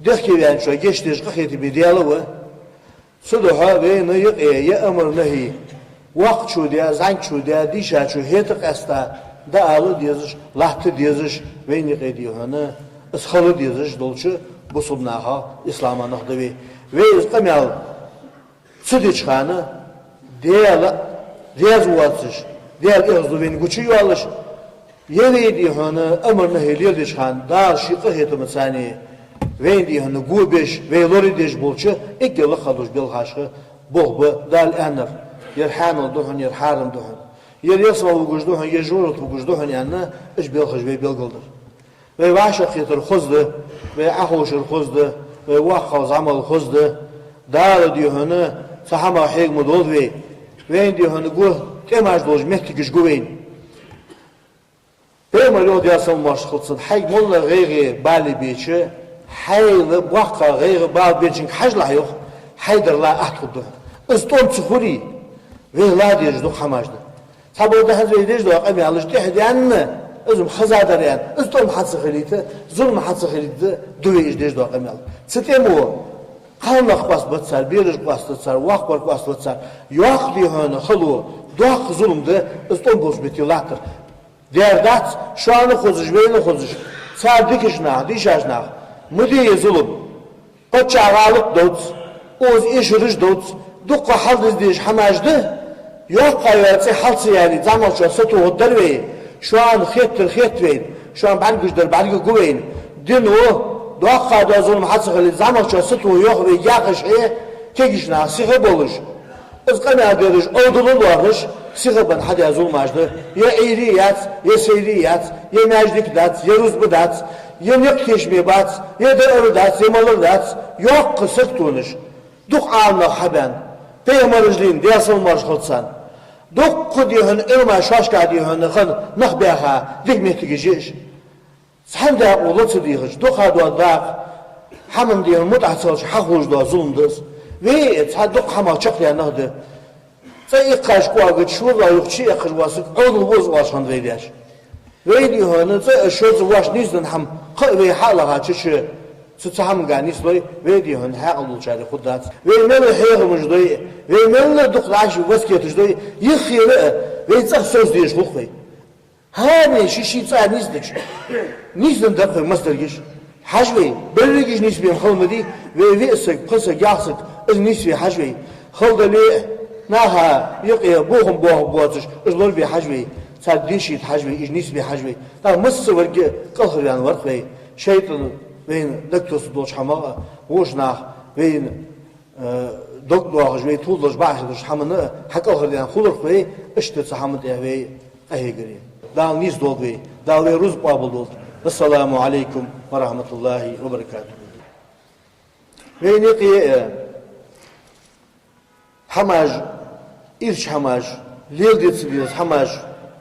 дехкеваьнначоа гешт деш къахетаме Даьла ва. Цудухьа вайна юкъе е амар-нахьи, воккхачо даь, зӀамагачо даь, дийшачо хӀета а къаьста, дӀаала дезаш, латта дезаш, вайна юкъе, дий хьона, из хила дезаш долча бусалба нахах, ислама нах да вай. Вай из къамаьл ца деча хана, Даьла раьза воацаш, Даьла эгӀазло вайна гучайоалаш, е вай, дий хьона, амар-нахьи леладеча хана, Дала ший къахетамца вайна, дий хьона, го беш, вай лорадеш болча эггара лакхагӀа долча белхашха болх ба Дала аьннар: ер хьанал да хьона, ер хьарам да хьона, ер ялсмала вугаш да хьона, ер жожагӀате вугаш да хьона, аьнна, уж белхаш вай белгалдир. Вай вӀашагӀкхетар хоза да, вай Ӏоховшар хоза да, вай воккхагӀа зӀамагӀа хоза да. Дала, дий хьона, цу хӀамах хьега ма долда вай. Вайна, дий хьона, го, тӀемаш долча моттигашка го вайна. Пайхамара йоах, Даьла салам-моаршал хилда цунна: хьайга моллагӀа гӀайгӀа бала беча, хьайна боккха гӀайгӀа бала бечунга хьажалахь, йоах, хьайдар ла атта хургда хьона. Из тӀом ца хуле, вай ла дезаш дукха хӀамаш да. Цхьабакъда хӀанз вай деш дола къамаьлаш тӀехьа даьнна, из-м хезадар аьнна, из тӀом хьа ца хилийта, зулам хьа ца хилийта да вай уж деш дола къамаьл. Цу тӀемо кхалнах къоаставац цар, бераш къоаставац цар, воккхагӀбар къоаставац цар. Йоккха, дий хьона, хало, доккха зулам да из тӀом болча метте латтар. Дера дац, шоана хозаш, вайна хозаш, цар дикача наха, дийшача наха ма де е зулам. Паччахьа гӀалат довц, укхаза эшараш довц, дукха хьалдиза дезаш хӀамаш да. Йоккха йола цӀи хьал ца ялийта, зӀамагӀчоа сатохаргдар вай. Шоана хетар хет вайна, шоана бӀаргагуш дар бӀаргагу вайна. Дино доккха дола зулам хьа ца хилийта, зӀамагӀчоа сатоха йоах вай, яхаш хье, кегийча наха сиха болаш, из къамаьл дераш Ӏовдала лоархӀаш, сиха бенна хьадаь зуламаш да. Е Ӏуйре яц, е сайре яц, е маьждиг дац, е рузба дац, е никъ тешаме бац, е даар дац, е малар дац, йоккха саготонаш. Дукха Ӏаламнах хьабаьнна, пайхамараш лийнна, Даьла салам-моаршал хилда царна. Дукха, дий хьона, Ӏилма шоашка, дий хьона, хинна нах баьха дика моттигаш я уж. Цхьан дакъо ла ца дехача, дукха дола дакъа, хӀаман, дий хьона, мутӀахь ца хилча хьахулаш дола зулам да из. Вай цхьа дукха хӀамах чакхдаьнна нах да. ЦӀа иккхача кӀоагача шоайла юха чуэккхаш вола саг Ӏовдал ва из оалаш хиннад вай даьша. Вай, дий хьона, цӀа а шозза воаш нийсденна хӀама кхы а вай хьа а лахача, чу Цу цу хӀаманга нийслой, вай дий хьона хьаькъал долчарех хургдац. Вай мел хьехамаш дой, вай мел дукха дӀа-хьа васкеташ дой, юххера а вай цӀагӀа совца дезаш хул-кх вай. ХӀаране ший-ший цӀа нийсдича, нийсденна дар-кх вай массадаргаш. Хьажа вай, берригаш нийсбенна хила ма дий, вай виъ саг, пхи саг, ялх саг, из нийсве хьажа вай. Хала дале а, наха юкъе бохам боахаргбоацаш, уж лорабе хьажа вай. Царга дешийта хьажа вай, уж нийсбе хьажа вай. ТӀаккха массаварг а кӀалхарваьнна вар-кх вай. ШайтӀа вайна дагатоссаргдолча хӀамах а, воча наха вайна, э, дог доахаш, вай тувладелча бакъахьа долча хӀамах а хьакӀалхардаьнна хулар-кх вай, иштта цу хӀаман тӀа вай къахьегаре. Дала нийсдолда вай, Дала вай рузкъа къоабалдолда. Вассаламу Ӏалайкум ва рахьматуллахӀи ва баракатухӀ. Вайна юкъе, э, хӀамаш, ирча хӀамаш, леладе ца деза хӀамаш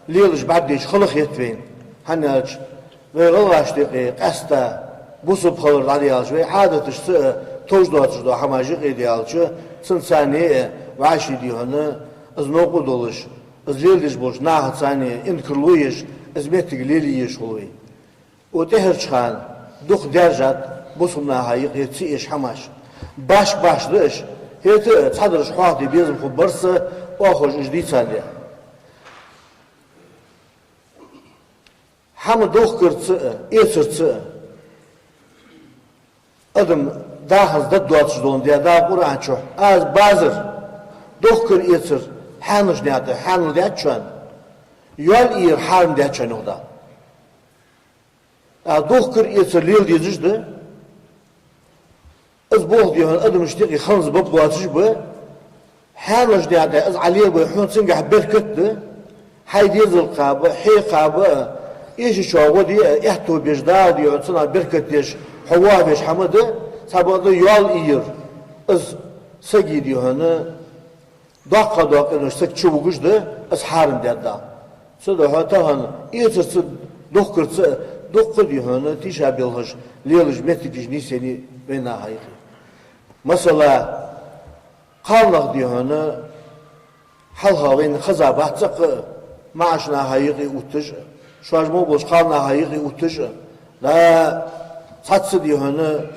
лелаш бӀаргадайча хала хет вайна. ХӀана аьлча вай гӀалгӀашта юкъе къаьстта бусалба хилар дӀадаьлча, вай Ӏадаташца а товш доацаш дола хӀамаш юкъе даьлча, цунца царна а вӀаший дий хьона, из новкъа долаш, из леладеш болча нахаца царна а инкарло еш, из моттиг лелае езаш хул вай. Укх тӀехьарча хана дукха даьржад бусалба наха юкъе ца эш хӀамаш. Башха-башха да уж, хӀаьта а цхьадараш хьоахаде безам хургбар са, оаха уж дийцандаь. ХӀама дохкарца а, эцарца а адам даханза даргдоацаш доландаь Дала Къуръан чу: аз базар, дохкар-эцар хьанала даьд, хьанал даьд шоана, йоал ийяр хьарам даьд шоана, йоах Дала. А дохкар-эцар леладезаш да. Из болх дий хьона адамашта юкъе ханза баб боацаш ба. Хьанала даьд из Ӏа лелабе, хьона цунгахь беркат да. Хьай дезал кхаба, хье кхаба, эшачоа гӀо де а, аьттув беш Дала дий хьона цунах беркат деш, хьо вахавеш хӀама да, цхьабакъда йоал ийяр. Из сага дий хьона доккха доакъинаш саг чу вугаш да, из хьарам даьд Дала. Цудухьа тахан эцарца, дохкарца дуккха дий хьона тийшабелхаш лелаш моттигаш нийсъеннай вай наха юкъе. Масала, кхалнах дий хьона хьалха вайна хеза бац цӀаккха а, маӀача наха юкъе увтташ а, шоаш мо болча кхалнаха юкъе увтташ а, да, цхьацца дий хьона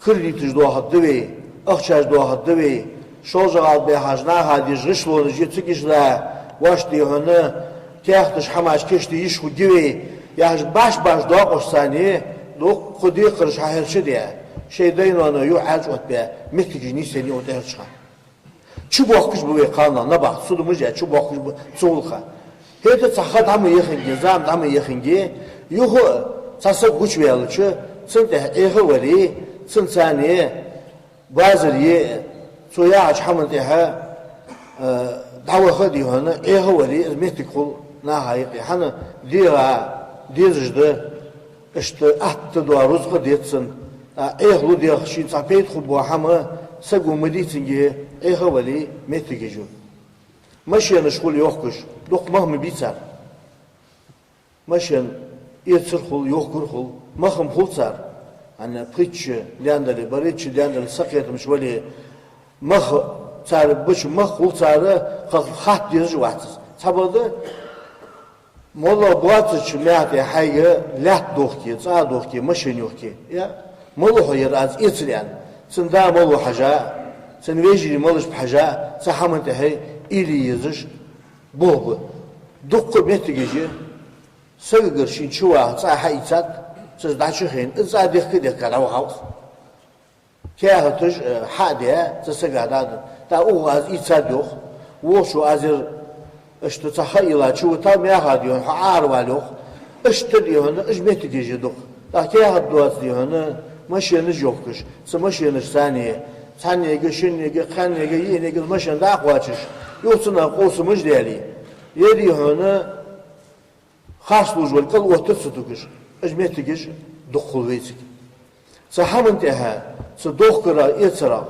кредиташ доахаргда вай, ахчаш доахаргда вай, шолжа гӀалат баьхача наха деш гӀишлонаш я цига иштта, вешта дий хьона каьхаташ, хӀамаш кийчде йиш хургья вай, яхаш башха-башха доакъошца царна дуккха декхараш хьахьерча а даь, шоай дай-ноаной юхь Ӏаьржа оттабаь моттигаш нийсъеннай укх тӀехьарча хана. Чубоахкаш ба вай кхалнах, набахта судамаш яь, чубоахкаш ба цу гӀулакха. ХӀаьта цхьа ха дӀа ма яххинге, зама дӀа ма яххинге, юха а цхьа саг гучаваьлча, цунна тӀехьа Ӏеха а вале, цунца царна базар е а, цо яхача хӀаман тӀехьа, э, дӀаваха а дий хьона, Ӏеха а вале, из моттиг хул наха юкъе. ХӀана, дегӀа дезаш да, иштта атта дола рузкъа деза цунна. ТӀаккха Ӏехалу дегӀ, шийна цхьа пайда хургбола хӀама саго ма дий цунга, Ӏеха а вале, моттигаш я. Машенаш хул йохкаш, дукха мах ма бий цар. Машен эцар хул, йохкар хул, мах-м хул цар. ХӀана, пхийтта шу даьнна дале, барайтта шу даьнна дале, сакхетамаш вале, мах цар бача, мах хул цар, кхы хатта дезаш вац из. Цхьабакъда, моллагӀа боацача мехка тӀа хьайга лаьтта дохке, цӀа дохке, машен йохке. Я, малав хьо ер аз эцар аьнна, цун да малав хьажа, цун вежарий малаш ба хьажа, цу хӀаман тӀехьа уйла е езаш болх ба. Дуккха моттигаш я, сагагара шийна чуваха цӀа хьаийцад, цо из дӀачухайна, из цӀа дехка а дехка дӀавахав-кх. Каьхаташ, э, хьа а даь, цу сага дӀаденна. ТӀаккха укхо аз ийцад йоах, вокхо аз ер, иштта цхьа ха йилла чувитав мехка дий хьона, хьо Ӏаравала йоах. Иштта дий хьона, уж моттигаш я дукха. ТӀаккха каьхат доацаш дий хьона, машенаш йохкаш, цу машенашца цхьаннега, шиннега, кхаьннега, йиъннега из машен дӀа а кхоачаш, юха цунах къовсамаш даьле, е дий хьона, харц лувш вар кӀал отта ца тугаш, уж моттигаш дукха хул вайцига. Цу хӀаман тӀехьа, цу дохкарах, эцарах,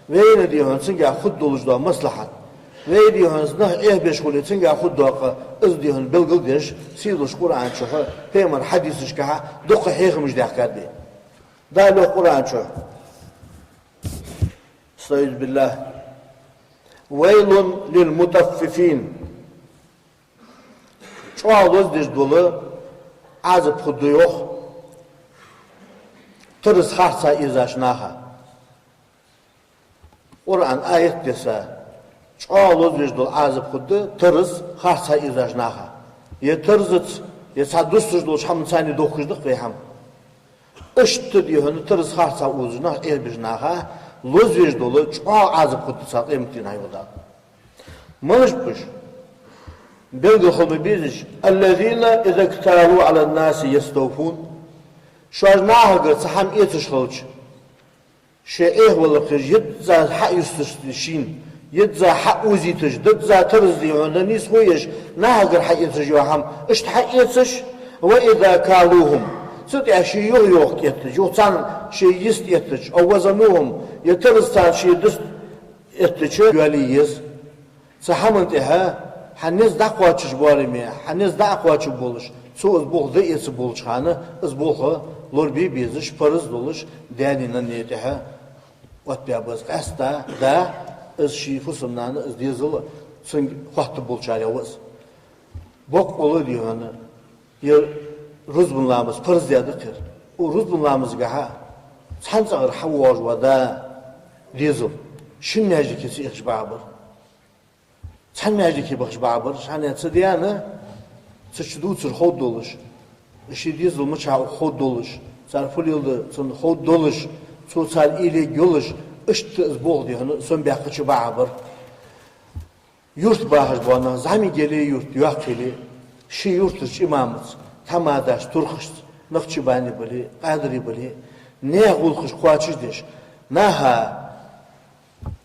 вайна дий хьона цунгахь хургдолаш дола маслахьат, вай дий хьона нах Ӏехабеш хуле цунгахь хургдола къа, из дий хьона белгалдеш, сийдолча Къуръан чухь, пайхамара хьадисашкахь дукха хьехамаш даьхкад вай. Дала йоах Къуръан чу: أعوذ بالله. ويل للمطففين. ЧӀоагӀа лозадеш дола Ӏазап хургда йоах Тараз харцахьа эзаш наха. Къуръан аят деса, чӀоагӀа лозавеш дола Ӏазап хургда тараз харцахьа эзаш наха. Е таразаца, е цхьа дусташ долча хӀамаца дохкаш да-кх вай хӀама. Иштта, дий хьона, тараз харцахьа озаш нах, Ӏербеш наха, лозавеш дола чӀоагӀа Ӏазап хургда царна къематдийнахьа, йоах Дала. Малаш ба уж? Белгал хила ма безий уж: «الذين إذا اكتالوا على الناس يستوفون». Шоаш нахагара цхьа хӀама эцаш хилча, шоай Ӏехаваларах еза, йизза хьаюсташ шийна, йизза хьаозийташ, дизза тараз, дий хьона, нийсхо еш, нахагара хьаэцаш йола хӀама, иштта хьаэцаш, «وإذا كالوهم», цу тӀа шоай юха йоах кӀетташ, юха царна шоай йист эттача, «أو وزنوهم», е тараз царна шоай дуст эттача, йоалае еза. Цу хӀаман тӀехьа хьа низ дӀакхоачаш боараме, хьа низ дӀакхоачаш болаш, цо из болх дӀаэца болча хана, из болх лорабе безаш, парз долаш, даьна-нанна тӀехьа оттабаь ба из. Къаьстта да из ший фусам-нана, из дезал цунга хатта болчарех ва из. Боккъала, дий хьона, ер рузбан ламаз парз даь да-кх ер. Укх рузбан ламазгахьа цхьан цӀагӀара хьавоагӀаш ва да дезал, шин маьждиге ца эхаш бахьа бар. Цхьан маьждиге бахаш бахьа бар, хӀана аьлча цу даьна цу чу дувцар ховргдолаш, ший дезал мичахьа ва ховргдолаш, цар фу леладу цунна ховргдолаш, цо царна уйла ергйолаш, иштта из болх, дий хьона, сомабаьккхача бахьа бар. Юрта бахаш бола нах, зӀамига яле а юрта, йоккха яле а, ший юртарча имамаца, тхьамадашца, туркхашца, нахчибани бале а, къадари бале а, наьха гӀулакхаш кхоачашдеш, наха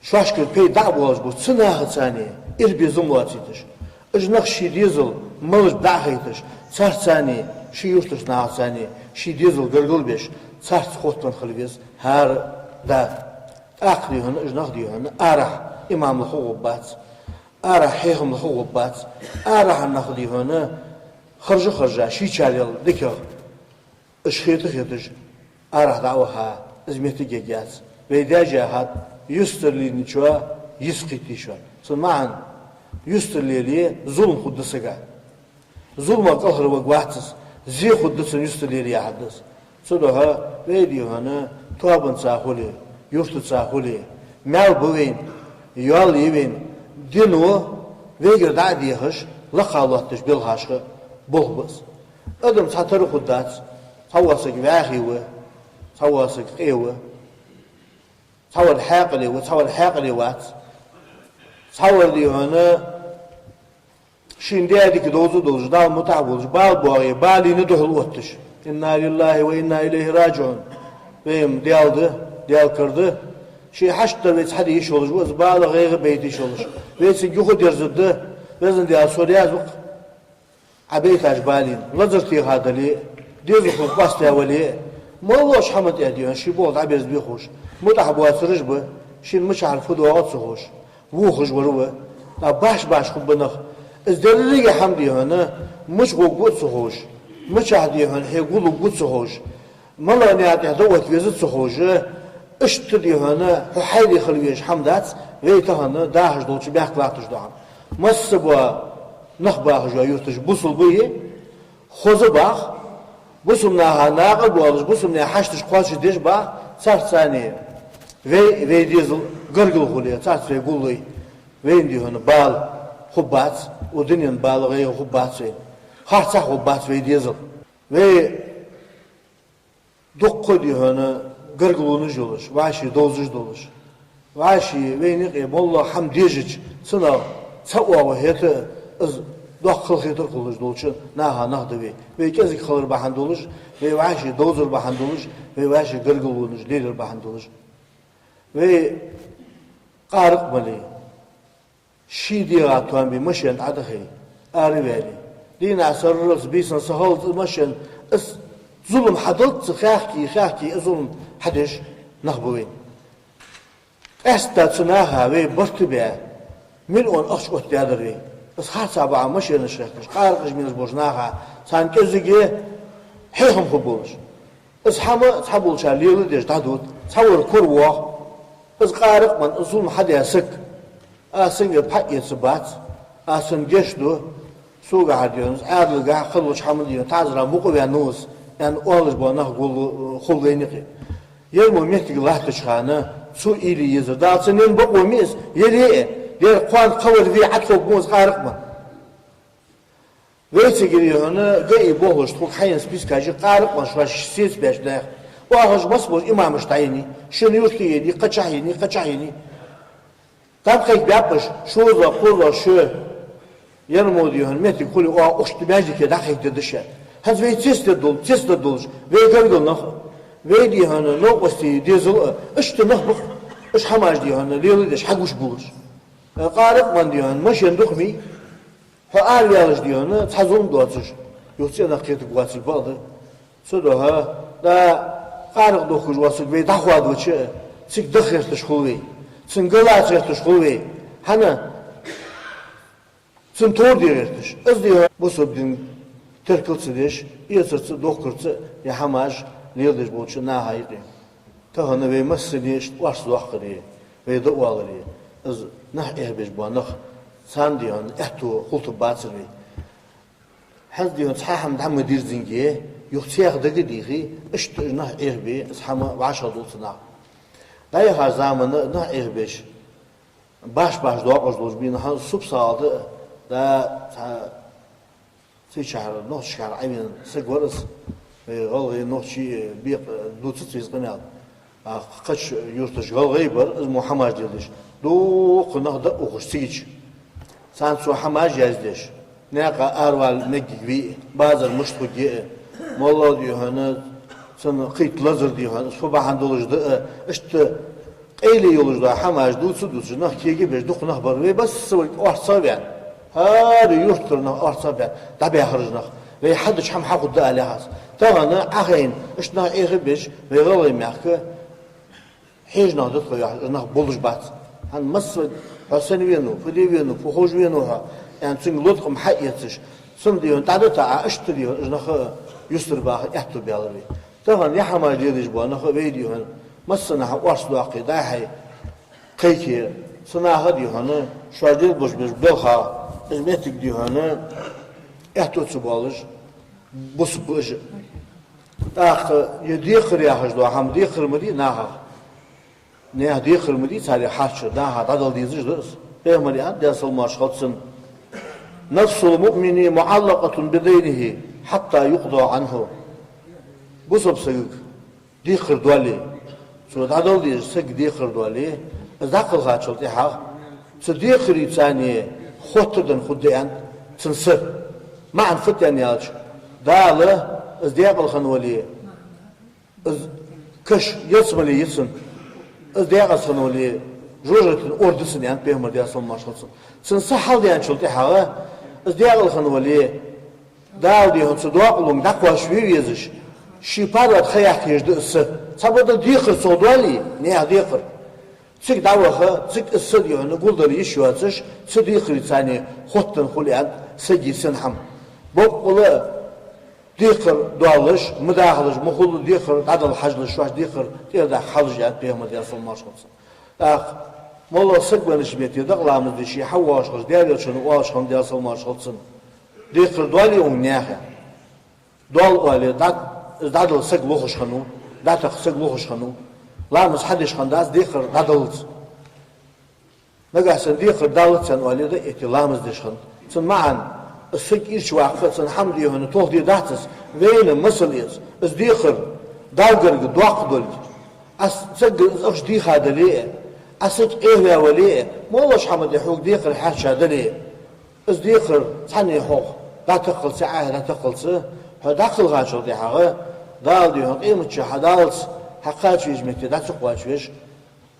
шоашкара пайда дӀа а боалаш болча цу нахаца а ирбе зулам лоацийташ, уж нах ший дезал малаш ба дӀа а хайташ, царца а, ший юртарча нахаца а ший дезал гаргара беш, царца хоттаденна хила веза хӀара да. ТӀаккха, дий хьона, уж нах, дий хьона, арахьа имам лаха гӀоргбац, арахьа хьехам лаха гӀоргбац, арахьара нах, дий хьона, харжа-харжа, шийчарел дикагӀа, уж хета-хеташ, арахьа дӀа а ваха, из моттиг ергьяц. Вай даьша яхад: юстара лийнначоа йист кхийтте шоана. Цун маӀан: юстара леле, зулам хургда сага. Зуламах кӀалхарваргвац из, зе хургда цунна юстара леле, яхар да из. Цудухьа вай, дий хьона, тоабанца хуле, юртаца хуле, маьл ба вайна, йоал я вайна, дино вайгара дӀа а дехаш, лакха лоаттадеш белхашха болх ба из. Адам цхьатарра хургдац, цхьавола саг вӀаьхий ва, цхьавола саг къе ва, цхьавар хьаькъале ва, цхьавар хьаькъале вац, цхьавар, дий хьона, шийна даь дика довза а довзаш, Далла мутӀахьа волаш, бала боагӀе, балийна духьал отташ: «إنا لله وإنا إليه راجعون». Вай-м Даьла да, Даьла кара да. Ший хьашт дар вай цхьа де йиш йолаш ва, из бала, гӀайгӀа байта йиш йолаш. Вай цунга юхадерзаргда, Везан Даьла, со раьза ва-кх Ӏа байтача балийна, лазар теха дале а, дезалхо къоастаяь вале а, моллагӀча хӀаман тӀа, дий хьона, ший болх дӀаберзабе ховш, мутӀахьа боацараш ба, шийна мичахьара фу доагӀа ца ховш, вохаш вар ва. ТӀаккха баш-баш хургба нах. Из деррига хӀама, дий хьона, мича гӀоргва а ца ховш, мичахьа, дий хьона, хье гуллургва а ца ховш, малагӀа наькъа тӀа дӀаотта веза а ца ховш, иштта, дий хьона, хьо хьайра хила везаш хӀама дац вай тахан дахаш долча мехка латташ дола хӀама. Масса бола нах бахаш йола юрташ бусалба я, хоза бах, бусалба наха накъа боалаш, бусалба наьха хьашташ кхоачашдеш бах, царца а вай, вай дезал гаргара хуле, царца вай гуллой, вайна, дий хьона, бала хургбац, укх дунен бала, гӀайгӀа хургбац вайна, харцахьа хургбац вай дезал. Вай дуккха, дий хьона, гаргалонаш йолаш, вӀаший довзаш долаш, вӀаший вайна юкъе моллагӀа хӀама дежача, цунах цхьа оагӀув хетар, из доккха халахетар хулаш долча наха нах да вай. Вай кӀезига хилар бахьан долаш, вай вӀаший довзар бахьан долаш, вай вӀаший гаргалонаш лелар бахьан долаш. Вай къаракъ мале, ший дегӀа тоам бе машен тӀа дӀадахе, араваьле, дийнахьа сарралца, бийсан сахиллалца машен, из зулам хьадаллалца хаьхке, хаьхке, из зулам хьадеш нах ба вайна. Къаьстта цу наха вай барт баь, миллион ахча оттадаьдар вай. Из харцахьа бахьан машенаш хехкаш, къаракъаш менаш болча наха, царна кӀезига хьехам хургболаш. Из хӀама цхьаболчар леладеш дӀадода, цхьавар коравоагӀа. Из къаракъ ма, из зулам хьадаь саг, аз цунгара пхьа эцаргбац, аз цунна гешт ду, согахьара, дий хьона, из Ӏаьдалагахьа, кхыдолча хӀаман, дий хьона, таӀазара мукъаваьннав из, аьнна оалаш бола нах гуллу, хул вайна юкъе. Ер мо моттиг латтача хана цо уйла е езар. Дала цунна енна бокъо ма я из, яле а, дера кхоана кхавар ве Ӏатхок мо из Къаракъ-Ӏаман. Вай цига, дий хьона, ГАИ болхлоша тхога хьаенна спискаш я Къаракъ-Ӏаман шоаш сецабаьча наьха. Оаха уж масса болча имамаша дӀаеннай, шун юрта еннай, кхычахьа еннай, кхычахьа еннай. ДӀакхайкабаьб уж, шозлагӀа, кхозлагӀа шоай, ер мо, дий хьона, моттиг хуле, оаха укх маьждиге дӀакхайкадергда шоана. ХӀанз вай цецдергдола, цецдергдолаш, вай гаргара нах а, вай, дий хьона, новкъостий, дезал а, иштта нах ба-кх, уж хӀамаш, дий хьона, леладеш, хьагуш болаш. Э, Къаракъ-Ӏаман, дий хьона, машен дукха ма йий. Хьо араваьлча, дий хьона, цхьа зулам доацаш, юха цӀенах кхетаргвоацаш бакъда. Цудухьа, да, Къаракъ дохкаш вола саг вай дӀахоадавича, цига даха гӀерташ хул вай, цунна гӀалат гӀерташ хул вай. ХӀана? Цунна товр де гӀерташ. Из, дий хьона, бусалба дина теркал ца деш, эцарца а, дохкарца а ер хӀамаш леладеш болча наха юкъе. Тахан вай массане иштта орц доаккхаре, вай дӀаоаларе, из нах Ӏехабеш бола нах, царна, дий хьона, аьттув хулийтаргбацар вай. ХӀанз, дий хьона, цхьа хӀама дӀа ма дирзинге, юха цхьаькха дага а дийхе, иштта уж нах Ӏехабе, из хӀама вӀашагӀдолаш цу наха. ДӀаяхача заман нах Ӏехабеш, башха-башха доакъош долаш бий, хӀанз субсагӀа да, да, цхьа цигачара, нохчашкара Ӏовена саг вар из, вай гӀалгӀай, нохчий бекъа дувцац вай из къамаьл. А кхыча юрташ гӀалгӀай бар, из мо хӀамаш леладеш. Дукха нах дӀаухаш цигача. Царна цо хӀамаш яздеш. Наькъа аравала мегаш вий, базар мишта хургья, моллагӀа, дий хьона, цунна кхийтта лазар, дий хьона, из фу бахьан долаш да, иштта къайле йолаш дола хӀамаш дувца а дувцаш, нах кегабеш дукха нах бар. Вай массавар орцагӀа ваьнна. ХӀара юртара нах орцагӀа баьнна, дӀабаьхараш нах. Вай хьадича хӀама хьахургда аьле хӀанз. Тахан Ӏохайна, иштта нах Ӏехабеш, вай гӀалгӀай мехка хьежа нах да тхо яхаш, уж нах болаш бац. ХӀанз массавар: «Хьо сенна венав, фу де венав, фу ховш венав хьо?» аьнна, цунга латкъам хьаэцаш, цунна, дий хьона, дӀадита а, иштта, дий хьона, уж нах юстара баха аьттув баьлар вай. Тахан ер хӀамаш леладеш бола нах а вай, дий хьона, массанахьа орц доаккхе, дӀа-хьа кхайке, цу наха, дий хьона, шоаш лелабеш болча балхах, из моттиг, дий хьона, аьттув ца боалаш, бусалба ба уж. ТӀаккха ер декхар яхаш дола хӀама, декхар ма дий нахах. Наьха декхар ма дий царех хьарча, наха дӀадала дезаш да из. Пайхамара аьннад, Даьла салам-моаршал хилда цунна: «نفس المؤمن معلقة بدينه حتى يقضى عنه». Бусалба сагага декхар доале, цо дӀадала дезаш сага декхар доале, из дӀакхелхачул тӀехьагӀа цу декхарца хоттаденна хургда, аьннад, цун са. МаӀан фуд аьнна аьлча, Дала из даькъала хинна вале, из каш ялсмале я цун, из даькъаза хинна вале, жожагӀатен ор да цун, аьннад Пайхамара, Даьла салам-моаршал хилда цунна. Цун са хьалдаьнначул тӀехьагӀа, из даькъала хинна вале, Дала, дий хьона, цу доакъалонга дӀакхоачаш ве везаш, ший паргӀата ха яккха езаш да из са. Цхьабакъда декхар цох доале, наьха декхар. Цига дӀаваха, цига из са, дий хьона, гулдала йиш йоацаш, цу декхарца хоттаденна хул, аьннад, сага, сина хӀама. Боккъала декхар доаллаш ма дахалаш, ма хулла декхар дӀадала хьажалаш, шоаш декхар тӀера даха хьажалаш, аьннад Пайхамара, Даьла салам-моаршал хилда цунна. ТӀаккха моллагӀа саг веннача метте дакъа ламаз деш, хьаоалаш хилча, Даьла Элчано оалаш хиннад, Даьла салам-моаршал хилда цунна: «Декхар доале укхунга, наьха?» Доал оале, дӀа-, из дӀадала саг лохаш хиннав, дӀатакха саг лохаш хиннав. Ламаз хьадеш хиннадац, декхар дӀадаллалца. Нагахьа санна декхар даллалца аьнна оале, дӀаэтте ламаз деш хиннад. Цун маӀан: из саг ирча ваккха, цун хӀама, дий хьона, тохаде дац из, вайна масал эца, из декхар Далла гарга доккха долга. Аз сага из ахча дийха дале а, аз саг Ӏехаваь вале а, моллагӀча хӀама тӀа хьога декхар хьарча дале а, из декхар цхьанне хьох дӀатакхалца, Ӏа дӀатакхалца, хьо дӀакхелхачул тӀехьагӀа, Дала, дий хьона, къематди хьадаллалца, хьо кхача везача метте дӀа ца кхоачавеш,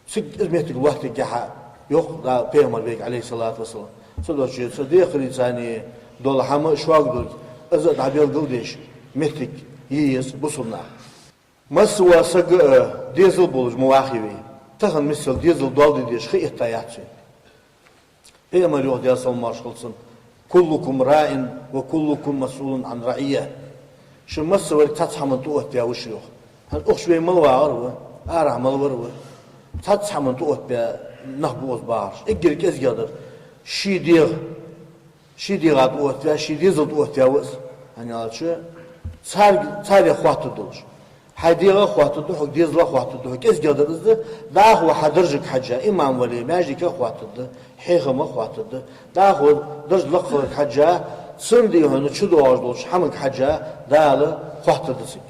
цига из моттиг лоаттаргья хьа, йоах Дала Пайхамара вайга, Ӏалайхи ссалату вассалам. Цудухьа цу декхарца дола хӀама шога долга, из а дӀабелгалдеш, моттиг е еза бусалба наха. Масса вола саг а дезал болаш ма вахий вай. Тахан миссел дезал доал де дезаш ха этта яц вай. Пайхамара йоах, Даьла салам-моаршал хилда цунна: «كلكم راع وكلكم مسؤول عن رعيته». Шун массаварг цхьацца хӀаман тӀаоттаваь ва шо, йоах. ХӀанз укх чу вай мел вагӀар ва, арахьа мел вар ва, цхьацца хӀаман тӀаоттаваь нах ба укхаза багӀараш. Эггара кӀезигагӀдар ший дегӀ, ший дегӀа тӀаоттаваь, ший дезал тӀаоттаваь ва из. ХӀана аьлча, Цар-, царех хоаттаргдолаш. Хьай дегӀах хоаттаргда хьога, дезалах хоаттаргда хьога. КӀезигагӀа дар из да, дӀахо хьа даржага хьежжа, имам вале, маьждигах хоаттаргда, хьехамах хоаттаргда. ДӀахо дарж лакхалга хьежжа, цунна дий хьона чудоагӀаш долча хӀамага хьежжа, Дала хоаттаргда цига.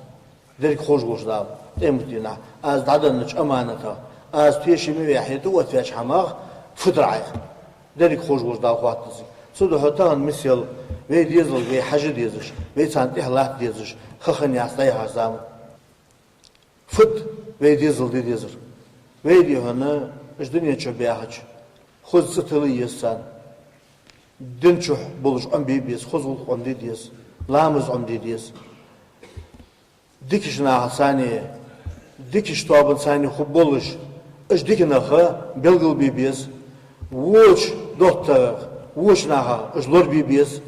Деррига ховш волча Дала, къематдийнахьа, аз дӀаденнача аманатах, аз тешаме ваь, хье тӀаоттаваьча хӀамах фу дар Ӏайха. Деррига ховш волча Дала хоаттаргда цига. Цудухьа тахан мисел, вай дезалга вай хьажа дезаш, вай царна тӀехьа латта дезаш, ха хиннаяц дӀаяхача заман. Фуд вай дезал де дезар? Вай дий хьона, уж дунен чу баьхача, хоза цӀи тилла еза царна. Дин чу болаш Ӏомабе беза, хоза гӀулакх Ӏомаде деза, ламаз Ӏомаде деза. Дикача нахаца, дикача тоабаца хургболаш, уж дика нах белгалбе беза, воча доттагӀа, воча наха уж лорабе беза,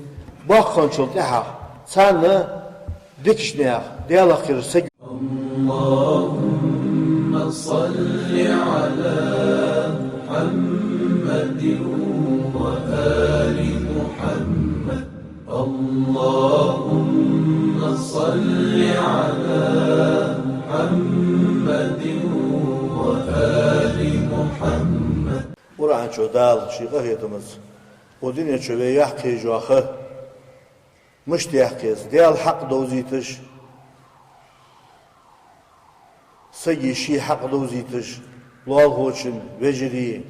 боккхагӀчул тӀехьагӀа царна дикача наьха Даьлах кхераш саг. اللهم صل على محمد وآل محمد. اللهم صل على محمد وآل محمد. Къуръан чу Дала ший къахетамца укх дунен чу вай яьккхе йола ха, мишта яьккхе еза, Даьла хьакъ довзийташ, сага ший хьакъ довзийташ, лоалахочун, вежарий,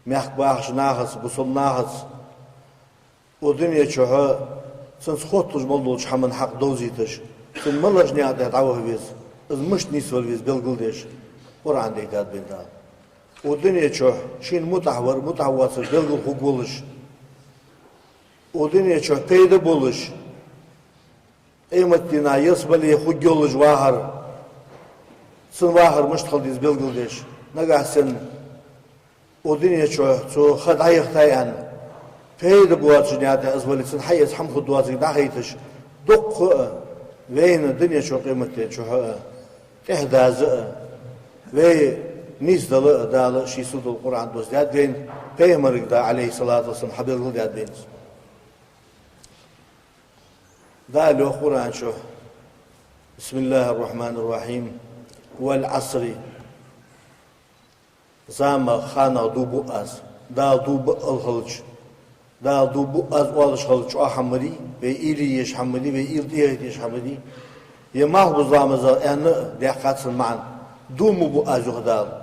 мехка бахача нахаца, бусалба нахаца, укх дунен чухь цунца хотталуш мел долча хӀаман хьакъ довзийташ, цунна малагӀча наькъа тӀа дӀаваха веза, из мишта нийсвала веза белгалдеш, Къуръан тӀа дайтад вайна Дала. Укх дунен чухь шийна мутӀахь вар, мутӀахь воацар белгала хургволаш, укх дунен чухь пайда болаш, къематдийнахьа ялсмале хургйолаш вахар, цун вахар мишта хила деза белгалдеш, нагахьа санна укх дунен чухь цо ха дӀаяхийтай аьнна, пайда боацача наькъа тӀа из вале, цунна хьаэца хӀама хургдоацилга дӀахайташ, дуккха а вайна дунен чухь, къематден чухь а тӀехьа даза а, вай нийсдала а Дала ший сийдолча Къуръан тӀа дусдаьд вайна, Пайхамарга Дала, عليه الصلاة والسلام, хьабелгалдаьд вайна. Дала йоах Къуръан чу: بسم الله الرحمن الرحيم. والعصر. Замах, ханах дув буъ аз. Дала дув буъал хилча, Дала дув буъ аз оалаш хилча, чӀоагӀа хӀама ма дий, вай уйла е езаш хӀама ма дий, вай уйла тӀехӀайта езаш хӀама ма дий. Е малхбуза ламазах аьнна а даьккхад цун маӀан, дув ма буъ аз, йоах Дала.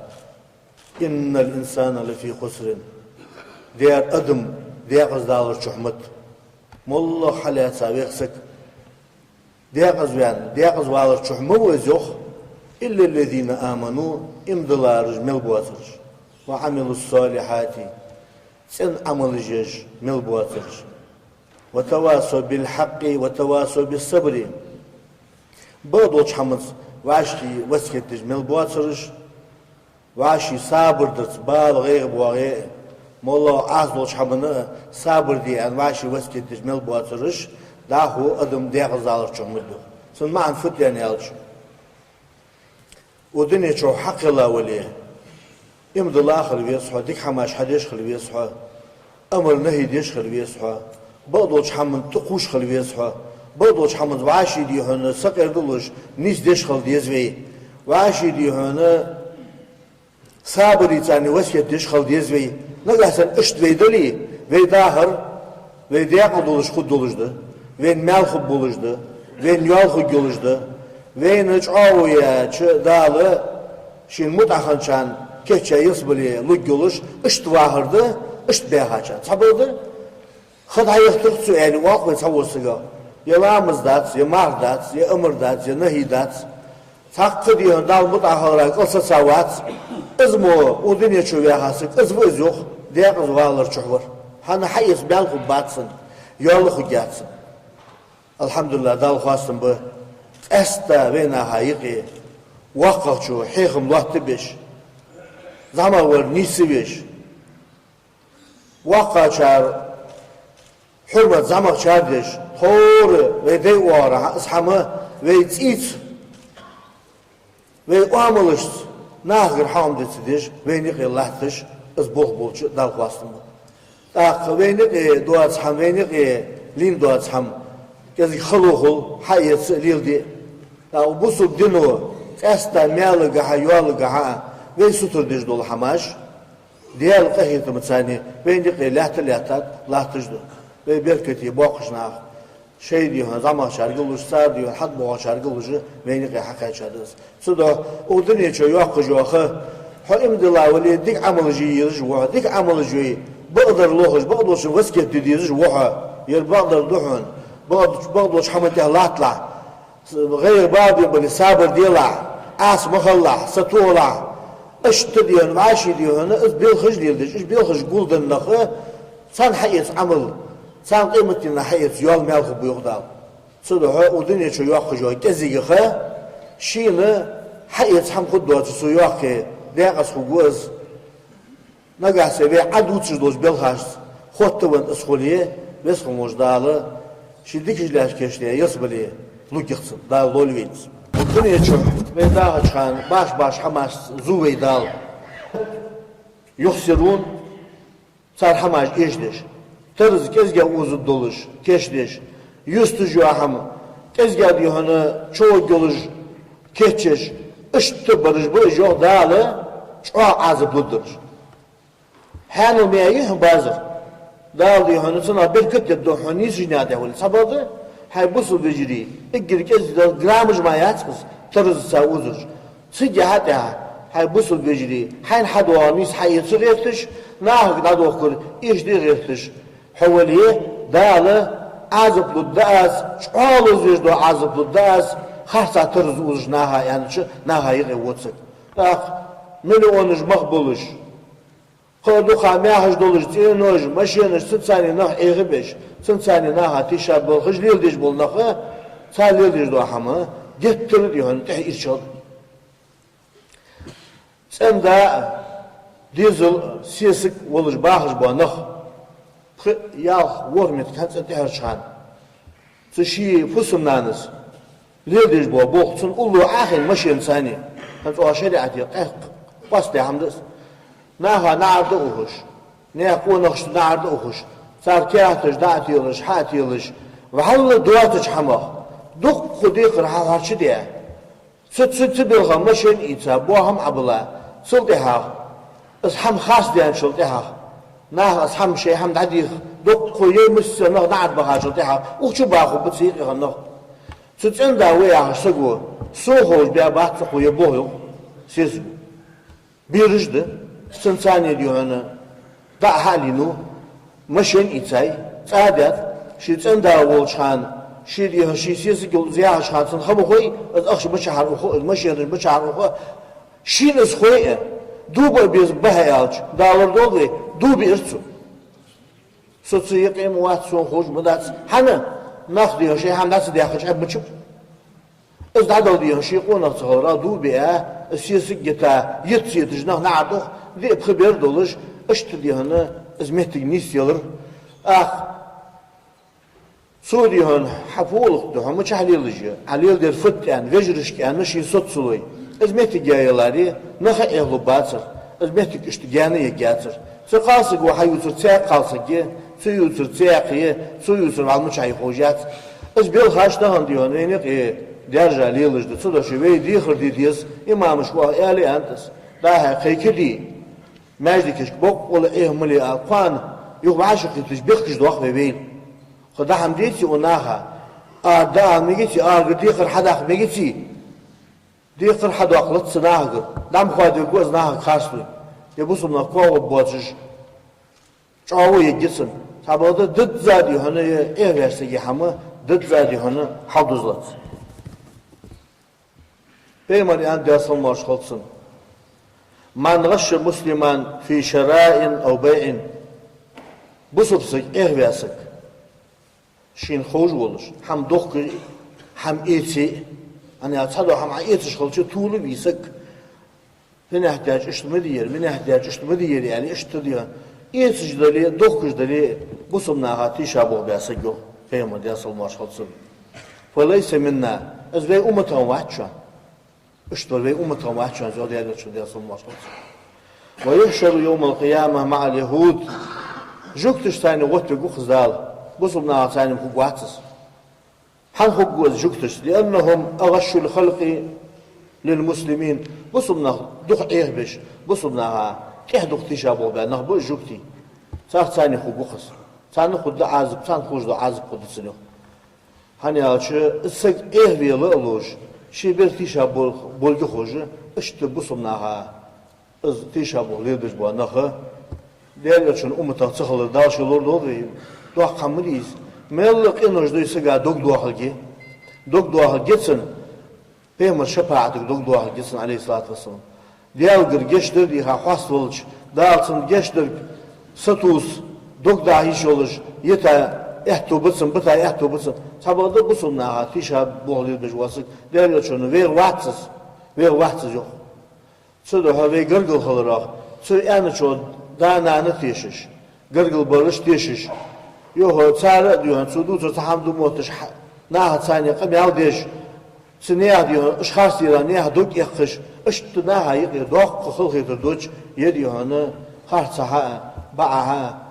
إن الإنسان لفي خسر. Дера адам декъаза даларча чухь ма да. МоллагӀа хьалаьца вех саг декъаза ваьнна, декъаза валарча чухь ма ва из, йоах, إلا الذين آمنوا, иман диллараш мел боацараш, وعملوا الصالحات, цӀена Ӏамалаш еш мел боацараш, وتواصوا بالحق وتواصوا بالصبر, бакъдолча хӀаманца вӀаший васкет деш мел боацараш, вӀаший сабар дарца, бала гӀайгӀа боагӀе а, моллагӀа Ӏаса долча хӀаманна а сабар де аьнна, вӀаший васкет деш мел боацараш, дӀахо адам декъаза даларча чухь ма да, йоах. Цун маӀан фуд аьнна аьлча, укх дунен чухь хьакхелла вале, иман дилла хила веза хьо, дика хӀамаш хьадеш хила веза хьо, амар-нахьи деш хила веза хьо, бакъдолча хӀаман тӀакхувш хила веза хьо, бакъдолча хӀаманца вӀаший дий хьона сакъердалуш, нийсдеш хила деза вай. ВӀаший дий хьона сабаре царна васкет деш хила деза вай. Нагахьа санна иштта вай дале, вай дахар вай декъала долаш хургдолаш да, вайна маьл хургболаш да, вайна йоал хургйолаш да, вайна чӀоагӀо яьча Дала шийна мутӀахьа хинначарна кийчъяь ялсмале лургйолаш, иштта вахар да, иштта баьхачарна. Цхьабакъда, ха дӀаяхийтаргда цо аьле, оал-кх вай цхьаволча сагах, е ламаз дац, е марха дац, е амар дац, е нахьи дац. Цхьаккха дий хьона Далла мутӀахьа хилара кӀалсаца вац. Из мо укх дунен чу ваьха саг, из ва из, йоах, декъаза валарча чухь вар. ХӀана, хьаэца маьл хургбац цунна, йоал а хургьяц цунна. الحمد لله, Далла хоастам ба, къаьстта вай наха юкъе воккхагӀчо хьехам лоаттабеш, зӀамагӀвар нийсвеш, воккхагӀчар хьурмат зӀамагӀчар деш, тхьовра вай дай оагӀорахьа из хӀама вай цӀийца, вай оамалашца нахагара хьоам деца деш, вайна юкъе латташ, из болх болча Далла хоастам ба. ТӀаккха вайна юкъе доаца хӀама, вайна юкъе лийнна доаца хӀама КӀезига хало хул, хьаэца а леладе а. ТӀаккха бусалба дино къаьстта маьлагахьа, йоалагахьа а вай сутара деш дола хӀамаш, Даьла къахетамца вайна юкъе лаьтта а лаьттад, латташ да. Вай беркате боккхийча наха, шоай духьа зӀамагӀчарга а луш, цар духьа хьатӀабоагӀачарга а луш, вайна юкъе хьакхаьчад из. Цудухьа укх дунен чу йоаккхаш йола ха, хьо иман дилла вале, дика Ӏамалаш е езаш ва хьо, дика Ӏамалаш йой, бакъдар лохаш, бакъдолчун васкет де дезаш ва хьо, ер бакъдар да хьона, бакъ-, бакъдолча хӀаман тӀа латталахь, гӀайгӀа бала бе бале, сабар делахь, Ӏаса ма хилалахь, сатохалахь. Иштта духьа, вӀаший духьа, из белхаш леладеш, уж белхаш гулденна нах, царна хьаэца Ӏамал, царна къематдийнахьа хьаэца йоал маьл хургба, йоах Дала. Цудухьа укх дунен чу йоаккхаш йола кӀезига ха шийна хьаэца хӀама хургдоацаш цо йоаккхе, декъаза хургва из. Нагахьа санна вай Ӏадувцаш долча белхашца хоттавенна из хуле, Веза хинна волча Дала ший дикача лаьшта кийчдаь ялсмале лургья цунна, Дала лолда вайна из. Укх дунен чу вай дахача хана башха-башха хӀамашца зув вай Дала. يخسرون, цар хӀамаш эшадеш, тараз кӀезига озаргдолаш кийчдеш, юсташ йола хӀама кӀезига духьа чӀоагӀа йолаш кийчъеш, иштта бараш ба уж, йоах Дала, чӀоагӀа Ӏазап лургдараш. Хьанал ма яй хьона базар. Дала духьа цунах беркат дергда хьона нийсача наькъа тӀа вале. Цхьабакъда, хӀай бусалба вежарий, эггара кӀезига дола граммаш ма яц из, таразаца озараш. Цига хьа тӀехьа, хӀай бусалба вежарий, хьайна хьадоагӀа нийса хьаэца гӀерташ, нахага дӀадохкар эшаде гӀерташ хьо вале, Дала Ӏазап лургда аз, чӀоагӀа лозавеш дола Ӏазап лургда аз, харцахьа тараз озача наха, аьннача наха юкъе вода саг. ТӀаккха миллионаш мах болаш, кхы а дукха маьхаш долаш, цӀенош, машенаш, цунцара нах Ӏехабеш, цунцара наха тийшаболхаш леладеш бола нах, цар леладеш дола хӀама геттара духьа тӀехьа ирчал. ЦӀен-да а, дезал а, сесаг а волаш бахаш бола нах, пхиъ, ялх, ворхӀ моттиг хьа цӀен тӀехьарча хана, цу ший фусам-нанас леладеш бола болх, цунна уллув Ӏохайна машенаца, хӀанз оаха шариӀате къа-, къоастадаь хӀама да из. Наха наӀар дӀаухаш, наьха къонахашта наӀар дӀаухаш, цар каьхаташ дӀа а телаш, хьа а телаш, вӀалла доацача хӀамах дуккха декхар хьахьарчадаь, цу, цу, цу белха машен а ийца, боахам а Ӏобилла, цул тӀехьагӀа, из хӀама харцдаьнначул тӀехьагӀа, наха из хӀама, шоай хӀама дӀадийха, дуккха е миссел нах наӀарга бахачул тӀехьагӀа, укх чу бахаргба цу юкъе хинна нах. Цу цӀен-да ва яхача саго, со ховш баь бац укхо ер болх, йоах сесаго. Бераш да, цунцара духьа дӀа а хьа а лийннав, машен а ийцай, цӀа а даьд, ший цӀен-да волча хана, ший духьа, ший сесаг йолча из яхача хана цунна ха ма хой, из ахча мичахьара ух, из машенаш мичахьара ух, шийна из хой а, дув биа беза бахьа аьлча, далар долда вай, дув биар цо. Со цу юкъе ма вац, сона ховш ма дац. ХӀана? Нах духьа шоай хӀама дӀа ца даьккхача, Ӏеб мичаб. Из дӀадала духьа ший къонах ца хиларах дув биа, из сесаг йита, йита ца йитача нах наӀар дӀаухаш, диъ-пхи бер долаш, иштта духьа из моттиг нийсъялар. ТӀаккха цо духьа хьа фу гӀулакх да, хьо мичахьа лелаш я, Ӏа леладер фуд аьнна, вежарашка аьнна, шийна соцалой. Из моттиг яь яларе, нах а Ӏехалургбацар, из моттиг иштта гаьна ергьяцар. Цу кхалсаго хьаювцар цхьаькха кхалсаг я, цо ювцар цхьаькха я, цо ювцар вӀалла мичахьа я ховш яц. Из белхаш тахан духьа вайна юкъе даьржа лелаш да. Цудухьа вай дехар де деза, имамаша оаха аьле а аьннад аз, дӀа-хьа кхайкаде, маьждигашка боккъала Ӏеха ма ле ала, кхоана юха вӀашагӀкхеташ бехкаш доах вай вайна. Кхы дӀа-хӀама деций укх наха, а, дӀа-хӀама мегаций, аргара декхар хьадаккха мегаций? Декхар хьадоаккхалац цу нахагара, дӀа ма хоадергва из нахага харцлой. Е бусалба нах коа гӀоргбоацаш, чӀоагӀо ергья цунна. Цхьабакъда дизза духьа е Ӏехаваьча сага хӀама дизза духьа хьалдузлац. Пайхамара аьннад, Даьла салам-моаршал хилда цунна: «من غش مسلما في شراء أو بيع». Бусалба саг Ӏехаваь саг, шийна ховш волаш, хӀама дохка, хӀама эце, хӀана аьлча цхьадола хӀама Ӏа эцаш хилча, тувла вий саг. Финехь даьча иштта ма дий ер, минехь даьча иштта ма дий ер, аьле, иштта дий. Эцаш дале, дохкаш дале, бусалба наха тийшаболх баь саг, йоах Пайхамара, Даьла салам-моаршал хилда цунна, «فليس منا», из вай умматах вац шоана. Иштта вай умматах вац шоана, йоах Даьла Элчано, Даьла салам-моаршал хилда цунна. «ويحشر يوم القيامة مع اليهود». Жугташца цхьана гӀоттавергва-кх из Дала, бусалба нахаца цхьана хургвац из. ХӀана хургва из жугташца? لأنهم أغش الخلق للمسلمين. Бусалба нах дукха Ӏехабеш, бусалба наха тӀех дукха тийшаболх баь нах ба уж жугтий. Царца царна хургва-кх из. Царна хургда Ӏазап, царна хургдола Ӏазап хургда царна, йоах. ХӀана аьлча, из саг Ӏехавала а ловш, ший бер тийшаболга ховш, иштта бусалба наха из тийшаболх лелабеш бола нах Даьла Элчан умматах ца хилар Дала ший лорадолда вай. Доккха хӀама ма дий из. Мел къинош да из сага дог доахалга. Дог доахалга цунна, Пайхамара шапаӀатага дог доахалга цунна, عليه الصلاة والسلام. Даьлагара гешт дар дийха хьаста волча, Дала цунна гешт дарга сатувса, дог даха йиш йолаш, йита аьттув ба цунна, бита аьттув ба цунна. Цхьабакъда бусалба наха тийшаболх лелабеш вола саг, Даьла Элчано вегӀа вац из, вегӀа вац из, йоах. Цудухьа вай гаргара хиларах, цо аьнначох да-нана тешаш, гаргара бараш тешаш, йоах, цар а, дий хьона, цо дувцар цхьа хӀама да мотташ, хьа-, наха царна къамаьл деш, цу наьха, дий хьона, уж харцдера наьха дог эккхаш, иштта наха юкъе доккха халахетар доацаш, е, дий хьона, харцахьа а, бакъахьа а,